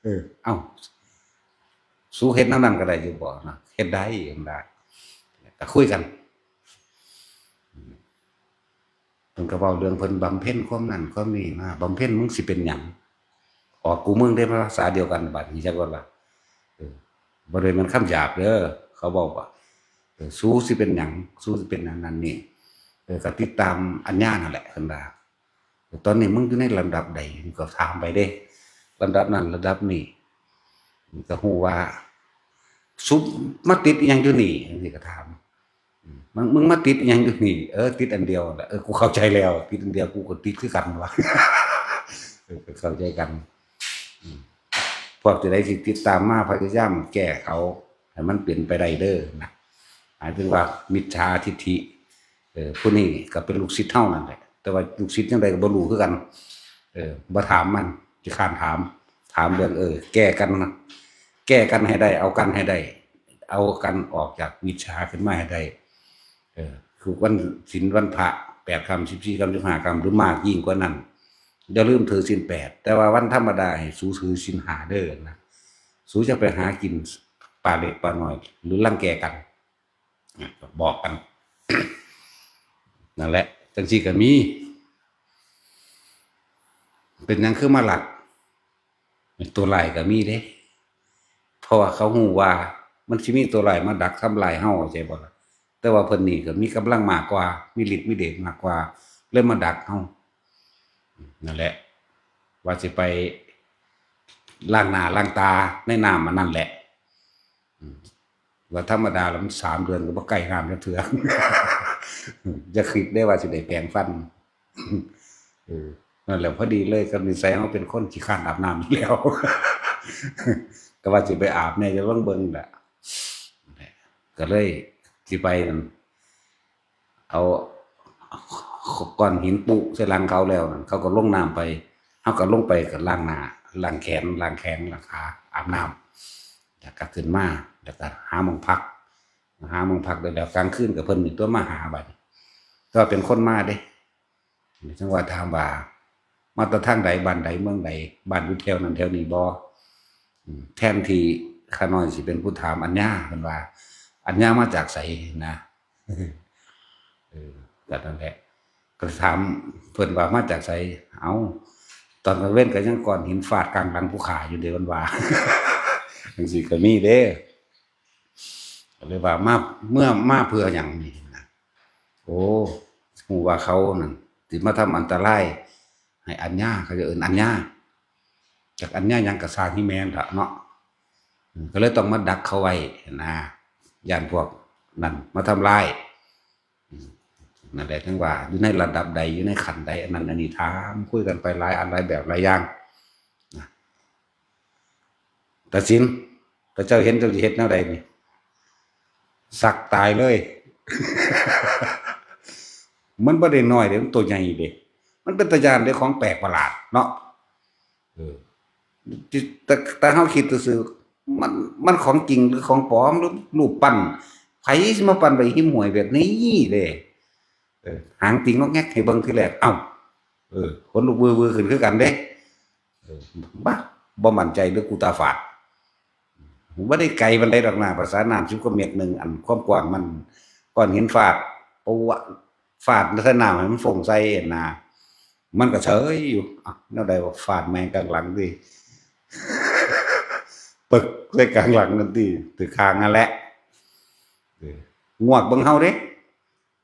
เออ เอ้า สูเฮ็ดแนวนั้นก็ได้อยู่บ่นะ เฮ็ดได้ เฮ็ดได้ ก็คุยกัน เพิ่นก็เว้าเรื่องเพิ่นบำเพ็ญความนั่นความนี่มา บำเพ็ญมึงสิเป็นหยัง ออกกูมึงได้ภาษาเดียวกัน บัดนี้จักว่าล่ะ เออ บ่ได้แม่นคำหยาบเด้อ เขาเว้าว่า เออ สูสิเป็นหยัง สูสิเป็นอันนั้นนี่ เออ ก็ติดตามอัญญานั่นแหละ เพิ่นว่า ตอนนี้มึงอยู่ในลำดับใด ก็ถามไปเด้ ลำดับนั้น ลำดับนี้ ก็ฮู้ว่า สูมาติดอิหยังอยู่นี่ จั่งซี้ก็ถาม อืม มึง มึงมาติดอิหยังอยู่นี่ เออ ติดอันเดียวนั่นแหละ เออ กูเข้าใจแล้ว ติดอันเดียว กูก็ติดคือกันว่ะ เออ ก็เข้าใจกัน อืม พวกที่ใดที่ติดตามมา พยายามแก้เขา ให้มันเป็นไปได้เด้อนะ หมายถึงว่ามิจฉาทิฏฐิ เออ ผู้นี้ก็เป็นลูกศิษย์เฮานั่นแหละ แต่ว่าลูกศิษย์จั่งใดก็บ่รู้คือกัน เออ บ่ถามมัน ขี้คร้านถาม ถามเรื่อง เออ แก้กันนะ แก้กันให้ได้ เอากันให้ได้ เอากันออกจากมิจฉาขึ้นมาให้ได้ เออ คือวันศีลวันพระ แปดค่ำ สิบสี่ค่ำ สิบห้าค่ำ หรือมากยิ่งกว่านั้น อย่าลืมถือศีลแปด แต่ว่าวันธรรมดาให้สูถือศีลห้าเด้อนะ สูจะไปหากินปลาเล็กปลาน้อย หรือรังแกกัน บอกกัน นั่นแหละ จั่งซี้ก็มี เป็นหยังคือมาลัก ตัวร้ายก็มีเด้ เพราะว่าเขาฮู้ว่ามันสิมีตัวร้ายมาดักทำลายเฮา เข้าใจบ่ล่ะ แต่ว่าเพิ่นนี่ก็มีกำลังมากกว่า มีฤทธิ์มีเดชมากกว่า เลยมาดักเฮา นั่นแหละ ว่าสิไปล้างหน้าล้างตาในน้ำอันนั้นแหละ อืม ว่าธรรมดาแล้วมันสามเดือนก็บ่ใกล้น้ำจักเทื่อ อย่าคิดได้ว่าสิได้แปรงฟัน เออ นั่นแหละ พอดีเลยกับนิสัยเฮาเป็นคนขี้คร้านอาบน้ำอยู่แล้ว ก็ว่าสิไปอาบแหน่ จะลองเบิ่งแหละ ก็เลยสิไปนั่น เอาก้อนหินปุใส่หลังเขาแล้วนั่น เขาก็ลงน้ำไป เฮาก็ลงไปก็ล้างหน้า ล้างแขน ล้างแข้ง ล้างขา อาบน้ำ แล้วก็ขึ้นมา แล้วก็หาหม่องพัก หาหม่องพักได้แล้ว กลางคืนก็เพิ่นนี่ตัวมาหาบัดนี้ แต่ว่าเป็นคนมาเด้ จั่งว่าถามว่า มาแต่ทางใด บ้านใด เมืองใด บ้านอยู่แถวนั้นแถวนี้บ่ อืม แทนที่ข้าน้อยสิเป็นผู้ถามอัญญา เพิ่นว่า อัญญามาจากไสนะ เออ ก็นั่นแหละ ก็ถามเพิ่นว่ามาจากไส เอ้า ตอนกลางเว็นก็ยังก้อนหินฟาดกลางหลังผู้ข้าอยู่เด้ เพิ่นว่า จั่งซี้ก็มีเด้ ก็เลยว่ามา เมื่อมาเพื่อหยังนี่นะ โอ้ ฮู้ว่าเขานั่นสิมาทำอันตรายให้อัญญา เขาจะเอิ้นอัญญา จักอัญญาหยังก็ซ่าง ฮีแมนเถาะเนาะ อืม ก็เลยต้องมาดักเขาไว้นะ ย้านพวกนั้นมาทำลาย อืม นั่นแหละ จั่งว่าอยู่ในระดับใด อยู่ในขั้นใด อันนั้นอันนี้ ถามคุยกันไปหลายอันหลายแบบหลายอย่างนะ ตัดสิน ถ้าเจ้าเห็นเจ้าสิเฮ็ดแนวใดนี่ สักตายเลย มันบ่ได้น้อยเด้ มันตัวใหญ่เด้ มันเป็นตาย้านเด้ ของแปลกประหลาดเนาะ เออ แต่ แต่เฮาคิดซื่อๆ มัน มันของจริงหรือของปลอม หรือรูปปั้น ไผสิมาปั้นไว้หิมห้วยแบบนี้เด้ เออ หางติ่งนกแงกให้เบิ่งทีแรก เอ้า เออ ขนลุกวือๆ ขึ้นคือกันเด้ เออ บ้า บ่มั่นใจหรือกูตาฝาด บ่ได้ไกลปานใดดอกนะ ภาษาน้ำสิบกว่าเมตรหนึ่ง อันความกว้างมัน ก้อนหินฟาด ปะวะ ฟาดใส่น้ำให้มันฟงใส่นะ มันก็เฉยอยู่ อ่ะ แนวใดว่าฟาดแม่งกลางหลังติ ปึกใส่กลางหลังนั่นติ ถือคางนั่นแหละ เออ งวกเบิ่งเฮาเด้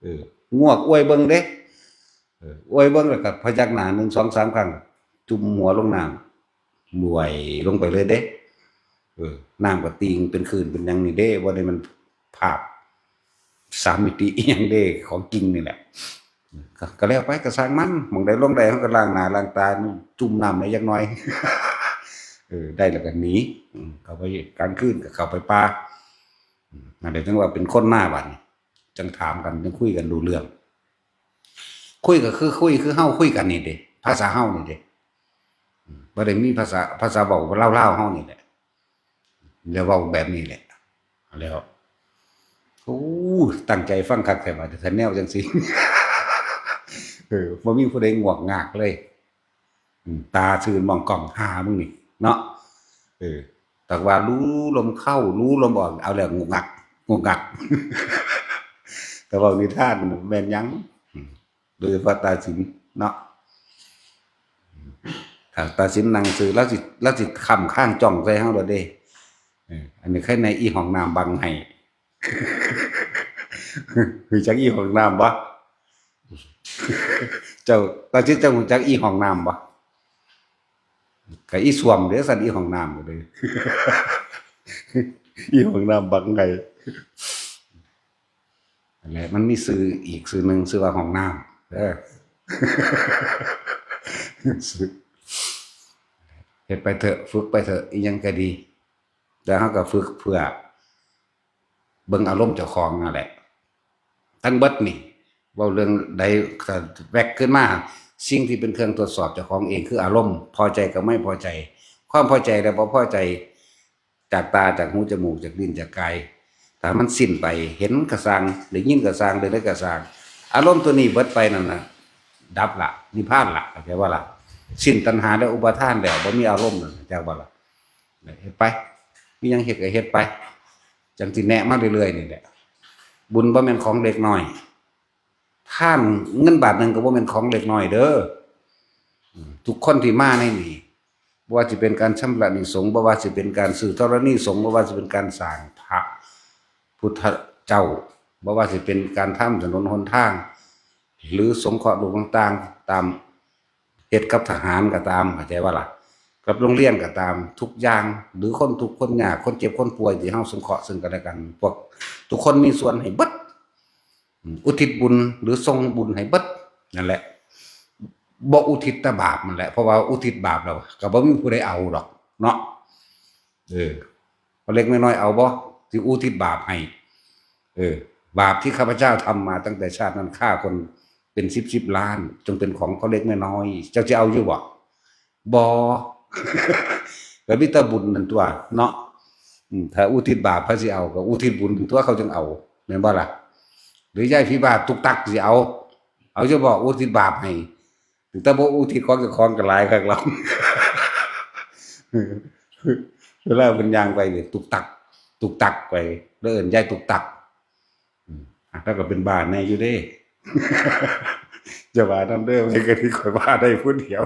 เออ งวกอวยเบิ่งเด้ เออ อวยเบิ่งแล้วก็พยักหน้าหนึ่งสองสามครั้ง จุ่มหัวลงน้ำ ลวยลงไปเลยเด้ เออ น้ำก็ติ่งเป็นคลื่นเป็นหยังนี่เด้ บ่ได้มันภาพสามมิติอิหยังเด้ ของจริงนี่แหละ ก็ ก็แล้วไป ก็ซ่างมัน หม่องใดลงได้ เฮาก็ล้างหน้าล้างตา จุ่มน้ำได้จักหน่อย เออ ได้แล้วก็หนี อืม เข้าไปกลางคืนก็เข้าไปป่า อืม นั่นแหละ จั่งว่าเป็นคนมาบัดนี้ จั่งถามกัน จั่งคุยกันรู้เรื่อง คุยก็คือคุย คือเฮาคุยกันนี่เด้ ภาษาเฮานี่เด้ บ่ได้มีภาษา ภาษาเว้าลาวๆเฮานี่แหละ แล้วเว้าแบบนี้แหละ แล้ว โอ้ ตั้งใจฟังคักแท้ว่าแต่แนวจังซี่ เออ บ่มีผู้ใดงวกงากเลย อืม ตาซื่นมองกล้อง หามึงนี่ เนาะ เออ แต่ว่ารู้ลมเข้า รู้ลมออก เอาแล้วงกงัก งกงัก แต่เว้านิทานแม่นหยัง อืม โดยเฉพาะตาสินเนาะ ถ้าตาสินนั่งซื่อ ลาวสิ ลาวสิค้ำคางจ้องใส่เฮาโลดเด้ เออ อันนี้ใครแน่ อีห้องน้ำบังให้ รู้จักอีห้องน้ำบ่ เจ้า ตาสิน เจ้ารู้จักอีห้องน้ำบ่ ก็อีส้วมเด้อ ซั่น อีห้องน้ำก็เลย อีห้องน้ำบังให้ นั่นแหละ มันมีชื่ออีกชื่อหนึ่ง ชื่อว่าห้องน้ำเด้อ เฮ็ดไปเถอะ ฝึกไปเถอะ อีหยังก็ดี แต่เฮาก็ฝึกเพื่อเบิ่งอารมณ์เจ้าของนั่นแหละ ทั้งเบิดนี่ เว้าเรื่องใด ก็แว็กขึ้นมา สิ่งที่เป็นเครื่องตรวจสอบเจ้าของเองคืออารมณ์ พอใจกับไม่พอใจ ความพอใจและบ่พอใจ จากตา จากหู จมูก จากลิ้น จากกาย ถ้ามันสิ้นไป เห็นก็ซ่าง ได้ยินก็ซ่าง ได้ ได้ก็ซ่าง อารมณ์ตัวนี้เบิดไปนั่นน่ะ ดับละ นิพพานละ เข้าใจบ่ล่ะ สิ้นตัณหาและอุปาทานแล้ว บ่มีอารมณ์นั่น เข้าใจบ่ล่ะ เฮ็ดไป มีหยังเฮ็ดก็เฮ็ดไป จังสิแนะมาเรื่อยๆนี่แหละ บุญบ่แม่นของเล็กน้อย ทานเงินบาทหนึ่งก็บ่แม่นของเล็กน้อยเด้อ อืม ทุกคนที่มาในนี่ บ่ว่าสิเป็นการชำระหนี้สงฆ์ บ่ว่าสิเป็นการซื้อธรณีสงฆ์ บ่ว่าสิเป็นการสร้างพระพุทธเจ้า บ่ว่าสิเป็นการทำถนนหนทาง หรือสงเคราะห์โลกต่างๆ ตาม เฮ็ดกับทหารก็ตาม เข้าใจบ่ล่ะ กับโรงเรียนก็ตาม ทุกอย่าง หรือคนทุกข์คนยาก คนเจ็บคนป่วย ที่เฮาสงเคราะห์ซึ่งกันและกัน พวกทุกคนมีส่วนให้เบิด อืม อุทิศบุญหรือส่งบุญให้เบิด นั่นแหละ บ่อุทิศแต่บาปนั่นแหละ เพราะว่าอุทิศบาปแล้ว ก็บ่มีผู้ใดเอาดอกเนาะ เออ พอเล็กน้อยเอาบ่ สิอุทิศบาปให้ เออ บาปที่ข้าพเจ้าทำมาตั้งแต่ชาตินั้น ฆ่าคนเป็นสิบสิบล้าน จงเป็นของพ่อเล็กแม่น้อย เจ้าจะเอาอยู่บ่ บ่ ก็มีแต่บุญนั่นตัวเนาะ อืม ถ้าอุทิศบาปเขาสิเอา ก็อุทิศบุญตัวเขาจึงเอา แม่นบ่ล่ะ หรือยายผีบ้าตุกตักสิเอา เอาอยู่บ่ อุทิศบาปให้ แต่บ่อุทิศของเจ้าของก็หลายคักแล้ว เวลาเพิ่นย่างไปนี่ ตุกตัก ตุกตักไป แล้วเอิ้นยายตุกตัก อืม อ่ะ แล้วก็เป็นบ้าแน่อยู่เด้ อย่าว่านำเด้อ เพิ่นก็สิค่อยว่าได้ผู้เดียว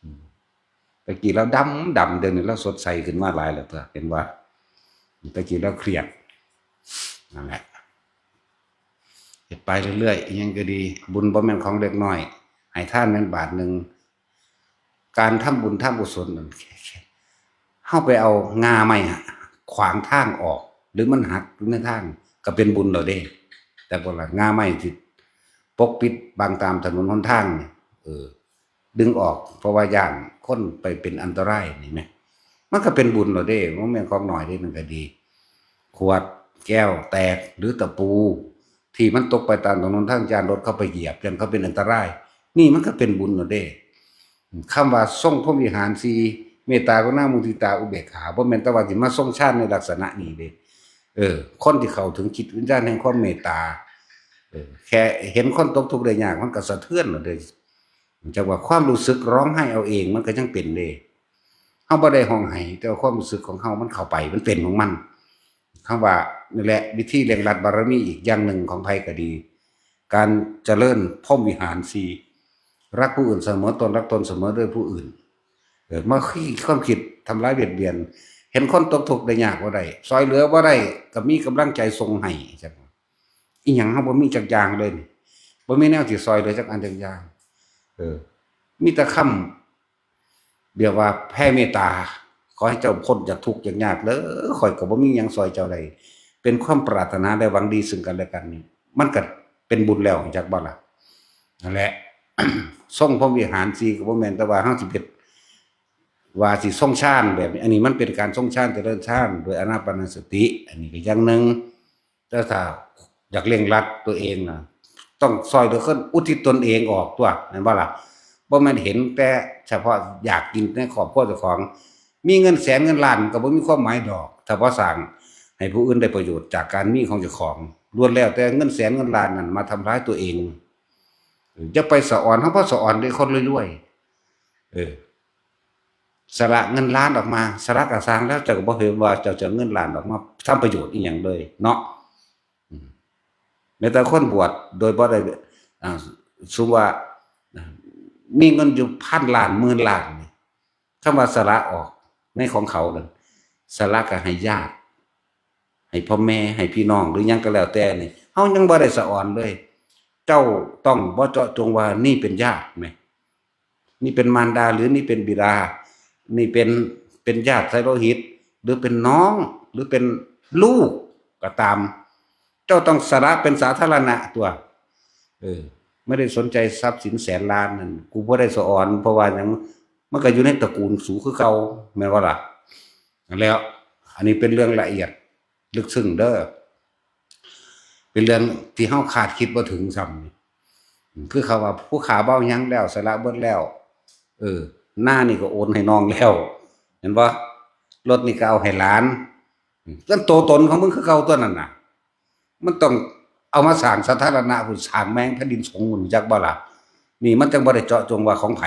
อืม ตะกี้ลาวดำดำ เดี๋ยวนี้ลาวสดใสขึ้นมาหลายแล้วตัว เห็นบ่ ตะกี้ลาวเครียด นั่นแหละ เฮ็ดไปเรื่อยๆ อิหยังก็ดี บุญบ่แม่นของเล็กน้อย ให้ทานแม่นบาทหนึ่ง การทำบุญทำกุศลนั่น เฮาไปเอาง่าไม้ขวางทางออก หรือมันหักอยู่ในทาง ก็เป็นบุญแล้วเด้ แต่บ่ล่ะ ง่าไม้ที่ปกปิดบังตามถนนหนทางนี่ เออ ดึงออก เพราะว่าย้านคนไปเป็นอันตรายนี่แหม มันก็เป็นบุญแล้วเด้ บ่แม่นของน้อยเด้ นั่นก็ดี ขวดแก้วแตก หรือตะปู ที่มันตกไปตามถนนหนทาง ย้านรถเขาไปเหยียบ ย้านเขาเป็นอันตราย นี่มันก็เป็นบุญแล้วเด้ คำว่าทรงพรหมวิหารสี่ เมตตากรุณามุทิตาอุเบกขา บ่แม่นแต่ว่าสิมาทรงฌานในลักษณะนี้เด้ เออ คนที่เข้าถึงจิตวิญญาณแห่งความเมตตา เออ แค่เห็นคนตกทุกข์ได้ยาก มันก็สะเทือนแล้วเด้ จักว่าความรู้สึกร้องไห้เอาเอง มันก็ยังเป็นเด้ เฮาบ่ได้ฮ้องไห้ แต่ว่าความรู้สึกของเฮามันเข้าไป มันเป็นของมัน คำว่า นี่แหละ วิธีเร่งรัดบารมีอีกอย่างหนึ่งของไผก็ดี การเจริญพรหมวิหารสี่ รักผู้อื่นเสมอตน รักตนเสมอด้วยผู้อื่น เกิดมาคิดความคิดทำร้ายเบียดเบียน เห็นคนตกทุกข์ได้ยากบ่ได้ ซอยเหลือบ่ได้ ก็มีกำลังใจส่งให้ จัง อีหยังเฮาบ่มีจักอย่างเลยนี่ บ่มีแนวสิซอยเหลือจักอันจักอย่าง เออ มีแต่คำ เรียกว่าแผ่เมตตา ขอให้เจ้าพ้นจากทุกข์จากยากเด้อ ข้อยก็บ่มีหยังซอยเจ้าได้ เป็นความปรารถนาและหวังดีซึ่งกันและกันนี่ มันก็เป็นบุญแล้ว จักบ่ล่ะ นั่นแหละ ทรงพรหมวิหารสี่ก็บ่แม่นแต่ว่าเฮาสิเฮ็ด ว่าสิทรงฌานแบบนี้ อันนี้มันเป็นการทรงฌาน เจริญฌานโดยอานาปานสติ อันนี้ก็อย่างหนึ่ง แต่ถ้าอยากเร่งรัดตัวเองนะ ต้องซอยเหลือคน อุทิศตนเองออกตัว แม่นบ่ล่ะ บ่ บ่แม่นเห็นแต่เฉพาะอยากกินในครอบครัวเจ้าของ มีเงินแสนเงินล้านก็บ่มีความหมายดอก ถ้าบ่สร้างให้ผู้อื่นได้ประโยชน์จากการมีของเจ้าของ ล้วนแล้วแต่เงินแสนเงินล้านนั่นมาทำร้ายตัวเอง เออ อย่าไปสะออน เฮาบ่สะออนเด้ คนรวยๆ เออ สละเงินล้านออกมา สละกะซ่างแล้ว เจ้าก็บ่เห็นว่าเจ้าจะเอาเงินล้านออกมาทำประโยชน์อีหยังเลยเนาะ อืม แม้แต่คนบวชโดยบ่ได้ อ่า สมมุติว่า มีเงินอยู่พันล้าน หมื่นล้านนี่ คำว่าสละออกในของเขานั่น สละก็ให้ญาติ ให้พ่อแม่ ให้พี่น้อง หรือหยังก็แล้วแต่นี่ เฮายังบ่ได้สะออนเลย เจ้าต้องบ่เจาะจงว่านี่เป็นญาติแหม นี่เป็นมารดา หรือนี่เป็นบิดา นี่เป็น เป็นญาติสายโลหิต หรือเป็นน้อง หรือเป็นลูกก็ตาม เจ้าต้องสละเป็นสาธารณะตัว เออ ไม่ได้สนใจทรัพย์สินแสนล้านนั่น กูบ่ได้สะออน เพราะว่าหยัง มันก็อยู่ในตระกูลสูคือเก่า แม่นบ่ล่ะ แล้ว อันนี้เป็นเรื่องละเอียดลึกซึ้งเด้อ เป็นเรื่องที่เฮาคาดคิดบ่ถึงซ้ำนี่ คือเขาว่าผู้ข้าบ่เอาหยังแล้ว สละเบิดแล้ว เออ นานี่ก็โอนให้น้องแล้ว เห็นบ่ รถนี่ก็เอาให้หลาน อืม นั่นตัวตนของมึงคือเก่าตัวนั้นน่ะ มันต้องเอามาสร้างสาธารณะพุ้น สร้างแม่งแผ่นดินสงฆ์พุ้น จักบ่ล่ะ นี่มันจังบ่ได้เจาะจงว่าของไผ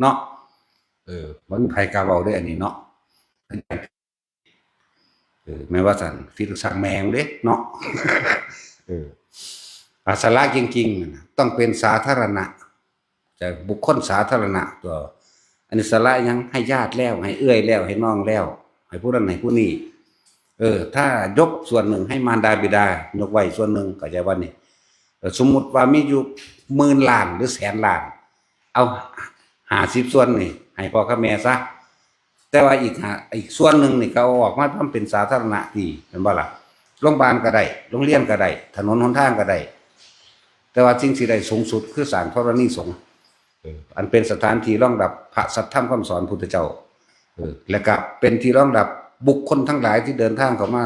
เนาะ เออ บ่มีไผกล้าเว้าเด้ออันนี้เนาะ เออ แม่นว่าซั่น สิสร้างแม่งเด้เนาะ เออ อา สละจริงๆ นั่นน่ะ ต้องเป็นสาธารณะ จากบุคคลสาธารณะตัว อันนี้สละหยัง ให้ญาติแล้ว ให้เอื้อยแล้ว ให้น้องแล้ว ให้ผู้นั้น ให้ผู้นี้ เออ ถ้ายกส่วนหนึ่งให้มารดาบิดา ยกไว้ส่วนหนึ่ง เข้าใจบ่นี่ เออ สมมุติว่ามีอยู่หมื่นล้านหรือแสนล้าน เอาห้าสิบส่วนนี่ให้พ่อกับแม่ซะ แต่ว่าอีกห้า อีกส่วนหนึ่งนี่ก็เอาออกมาทำเป็นสาธารณะดี แม่นบ่ล่ะ โรงบาลก็ได้ โรงเรียนก็ได้ ถนนหนทางก็ได้ แต่ว่าสิ่งที่ได้สูงสุดคือสร้างธรณีสงฆ์ เออ อันเป็นสถานที่รองรับพระสัทธรรมคำสอนพุทธเจ้า เออ และก็เป็นที่รองรับบุคคลทั้งหลายที่เดินทางเข้ามา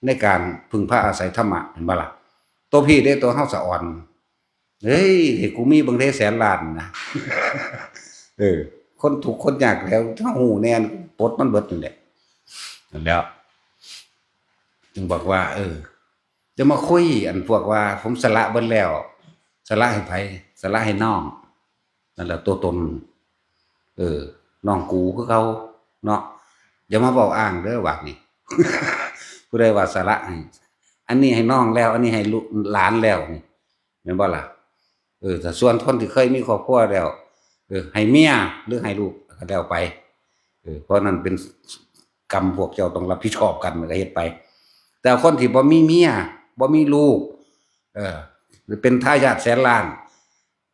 ในการพึ่งพาอาศัยธรรมะ แม่นบ่ล่ะ ตัวพี่เด้ ตัวเฮาสะออน เฮ้ย ให้กูมีเบิ่งเด้แสนล้านนะ เออ คนทุกข์คนยากแล้ว ถ้าฮู้แน่ ปลดมันเบิดนั่นแหละ นั่นแหล้ว จึงบอกว่า เออ จะมาคุย อันพวกว่าผมสละเบิดแล้ว สละให้ไผ สละให้น้อง นั่นแหละตัวตน เออ น้องกูคือเขาเนาะ อย่ามาเว้าอ้างเด้อ บัดนี้ ผู้ใดว่าสละให้ อันนี้ให้น้องแล้ว อันนี้ให้ลูกหลานแล้วนี่ แม่นบ่ล่ะ เออ แต่ส่วนคนที่เคยมีครอบครัวแล้ว เออ ให้เมียหรือให้ลูกก็แล้วไป เออ เพราะนั่นเป็นกรรมพวกเจ้าต้องรับผิดชอบกัน ก็เฮ็ดไป แต่คนที่บ่มีเมีย บ่มีลูก เออ หรือเป็นทายาทแสนล้าน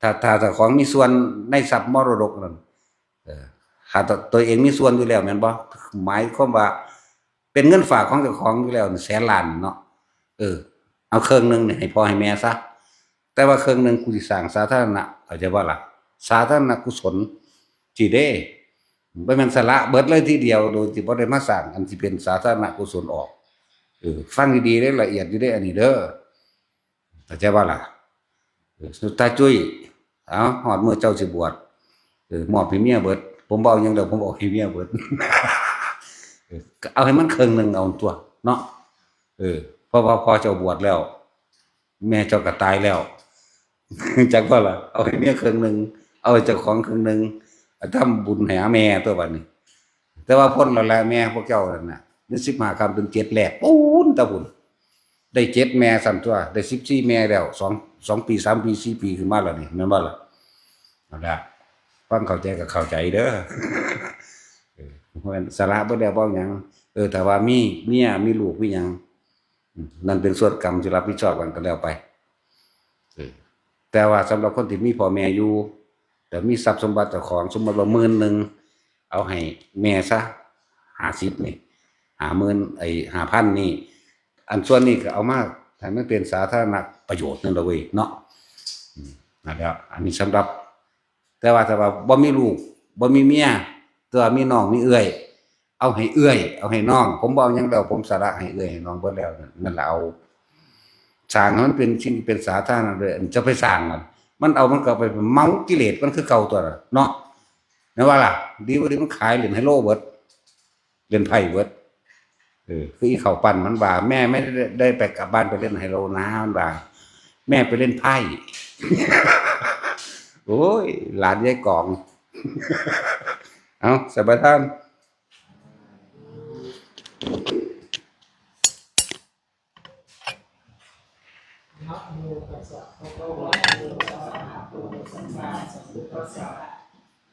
ถ้า ถ้าเจ้าของมีส่วนในทรัพย์มรดกนั่น เออ ถ้าตัวเองมีส่วนอยู่แล้วแม่นบ่ หมายความว่าเป็นเงินฝากของเจ้าของอยู่แล้วนี่แสนล้านเนาะ เออ เอาครึ่งหนึ่งนี่ให้พ่อให้แม่ซะ แต่ว่าครึ่งหนึ่งกูสิสร้างสาธารณะ เข้าใจบ่ล่ะ สาธารณกุศล สิเด้ บ่แม่นสละเบิดเลยทีเดียว โดยที่บ่ได้มาสร้างอันสิเป็นสาธารณกุศลออก เออ ฟังดีๆเด้อ ละเอียดอยู่เด้อ อันนี้เด้อ เข้าใจบ่ล่ะ เออ สุดท้ายจุ้ย เอ้า ฮอดมื้อเจ้าสิบวช เออ มอบให้เมียเบิด ผมบ่เอาหยังดอก ผมเอาให้เมียเบิด เออ ก็เอาให้มันครึ่งหนึ่งเอาตัวเนาะ เออ เพราะว่าพ่อเจ้าบวชแล้ว แม่เจ้าก็ตายแล้ว จักบ่ล่ะ เอาให้เมียครึ่งหนึ่ง เอาให้เจ้าของครึ่งหนึ่ง ทำบุญให้แม่ตัวบัดนี้ แต่ว่าพ้นแล้วแหละแม่พวกเจ้านั่นน่ะ ในสิบห้าค่ำเดือนเจ็ดแรก ปู๊นตะบุญ ได้เจ็ดแม่ซ้ำตัว ได้สิบสี่แม่แล้ว สอง สองปี สามปี สี่ปี ขึ้นมาแล้วนี่ แม่นบ่ล่ะ นั่นล่ะ ฟังเข้าใจก็เข้าใจเด้อ เออ เพราะฉะนั้นสละเบิดแล้วบ่หยัง เออ ถ้าว่ามีเมีย มีลูก มีหยัง อืม นั่นเป็นส่วนกรรมที่รับผิดชอบกันก็แล้วไป เออ แต่ว่าสำหรับคนที่มีพ่อแม่อยู่ แต่มีทรัพย์สมบัติเจ้าของ สมมุติว่าหมื่นหนึ่ง เอาให้แม่ซะ ห้าสิบนี่ ห้าหมื่น ไอ้ ห้าพันนี่ อันส่วนนี้ก็เอามาให้มันเป็นสาธารณประโยชน์นั่นล่ะเว้ยเนาะ อืม นั่นแหละ อันนี้สำหรับ แต่ว่าถ้าว่าบ่มีลูก บ่มีเมีย แต่ว่ามีน้องมีเอื้อย เอาให้เอื้อย เอาให้น้อง ผมบ่เอาหยังแล้ว ผมสละให้เอื้อยให้น้องเบิดแล้ว นั่นล่ะเอา สร้างให้มันเป็นสิ่งที่เป็นสาธารณะเลย อันจะไปสร้างมัน มันเอามันก็ไปเมากิเลสมันคือเก่าตัวน่ะเนาะ แม่นว่าล่ะ ดีบ่ดีมันขายเล่นไฮโลเบิด เล่นไพ่เบิด เออ คืออีเขาปั่นมันว่า แม่ไม่ได้ ได้ไปกลับบ้านไปเล่นไฮโลนะ มันว่า แม่ไปเล่นไพ่ โอ้ย หลานยายกอง เอาสบายท่าน นะโมตัสสะภะคะวะโต อะระหะโต สัมมาสัมพุทธัสสะ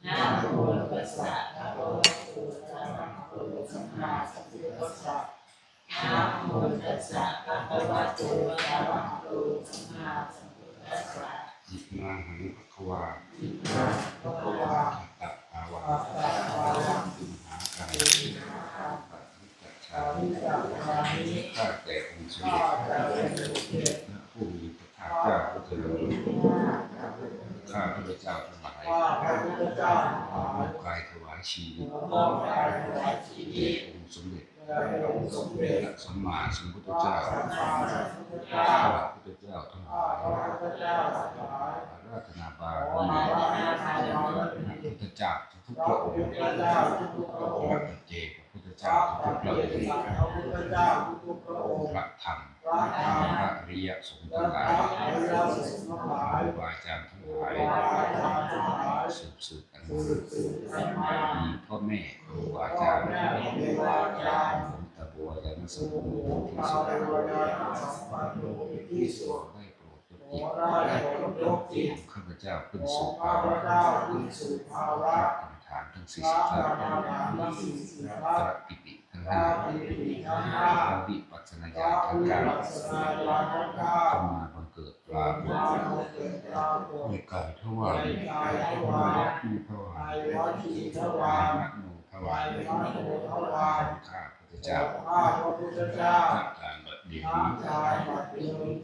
นะโมตัสสะภะคะวะโต อะระหะโต สัมมาสัมพุทธัสสะ นะโมตัสสะภะคะวะโต อะระหะโต สัมมาสัมพุทธัสสะ อิมาหังภะคะวา อิมาหังภะคะวา อัตตะภาวัง อัตตะภาวัง ตุมหากัง ตุมหากัง ปะ ปะ ข้าแต่องค์สมเด็จพระผู้มีพระภาคเจ้าผู้เจริญ ข้าพระเจ้าทั้งหลาย น้อมกายถวายชีวิต แด่องค์สมเด็จพระสัมมาสัมพุทธเจ้า ข้าพระเจ้าทั้งหลาย อาราธนาบารมีพระพุทธเจ้าทุกๆพระองค์ พระปัจเจก พุทธเจ้าทุกๆพระองค์ พระธรรม พระอริยสงฆ์ทั้งหลาย ครูบาอาจารย์ทั้งหลาย สืบสืบกันมา มีพ่อแม่ครูบาอาจารย์ หลวงตาบัว ยานสังวร ที่สุด ได้โปรด ยกจิตของข้าพเจ้าขึ้นสู่ภาวะพระกรรมฐานทั้งสี่สิบเก้า พระปีติทั้งห้า พระวิปัสสนาญาณทั้งเก้า เข้ามาบังเกิดปรากฏในกายทวาร ในวจีทวาร ในมโนทวาร ของข้าพระพุทธเจ้า ณ การบัดเดี๋ยวนี้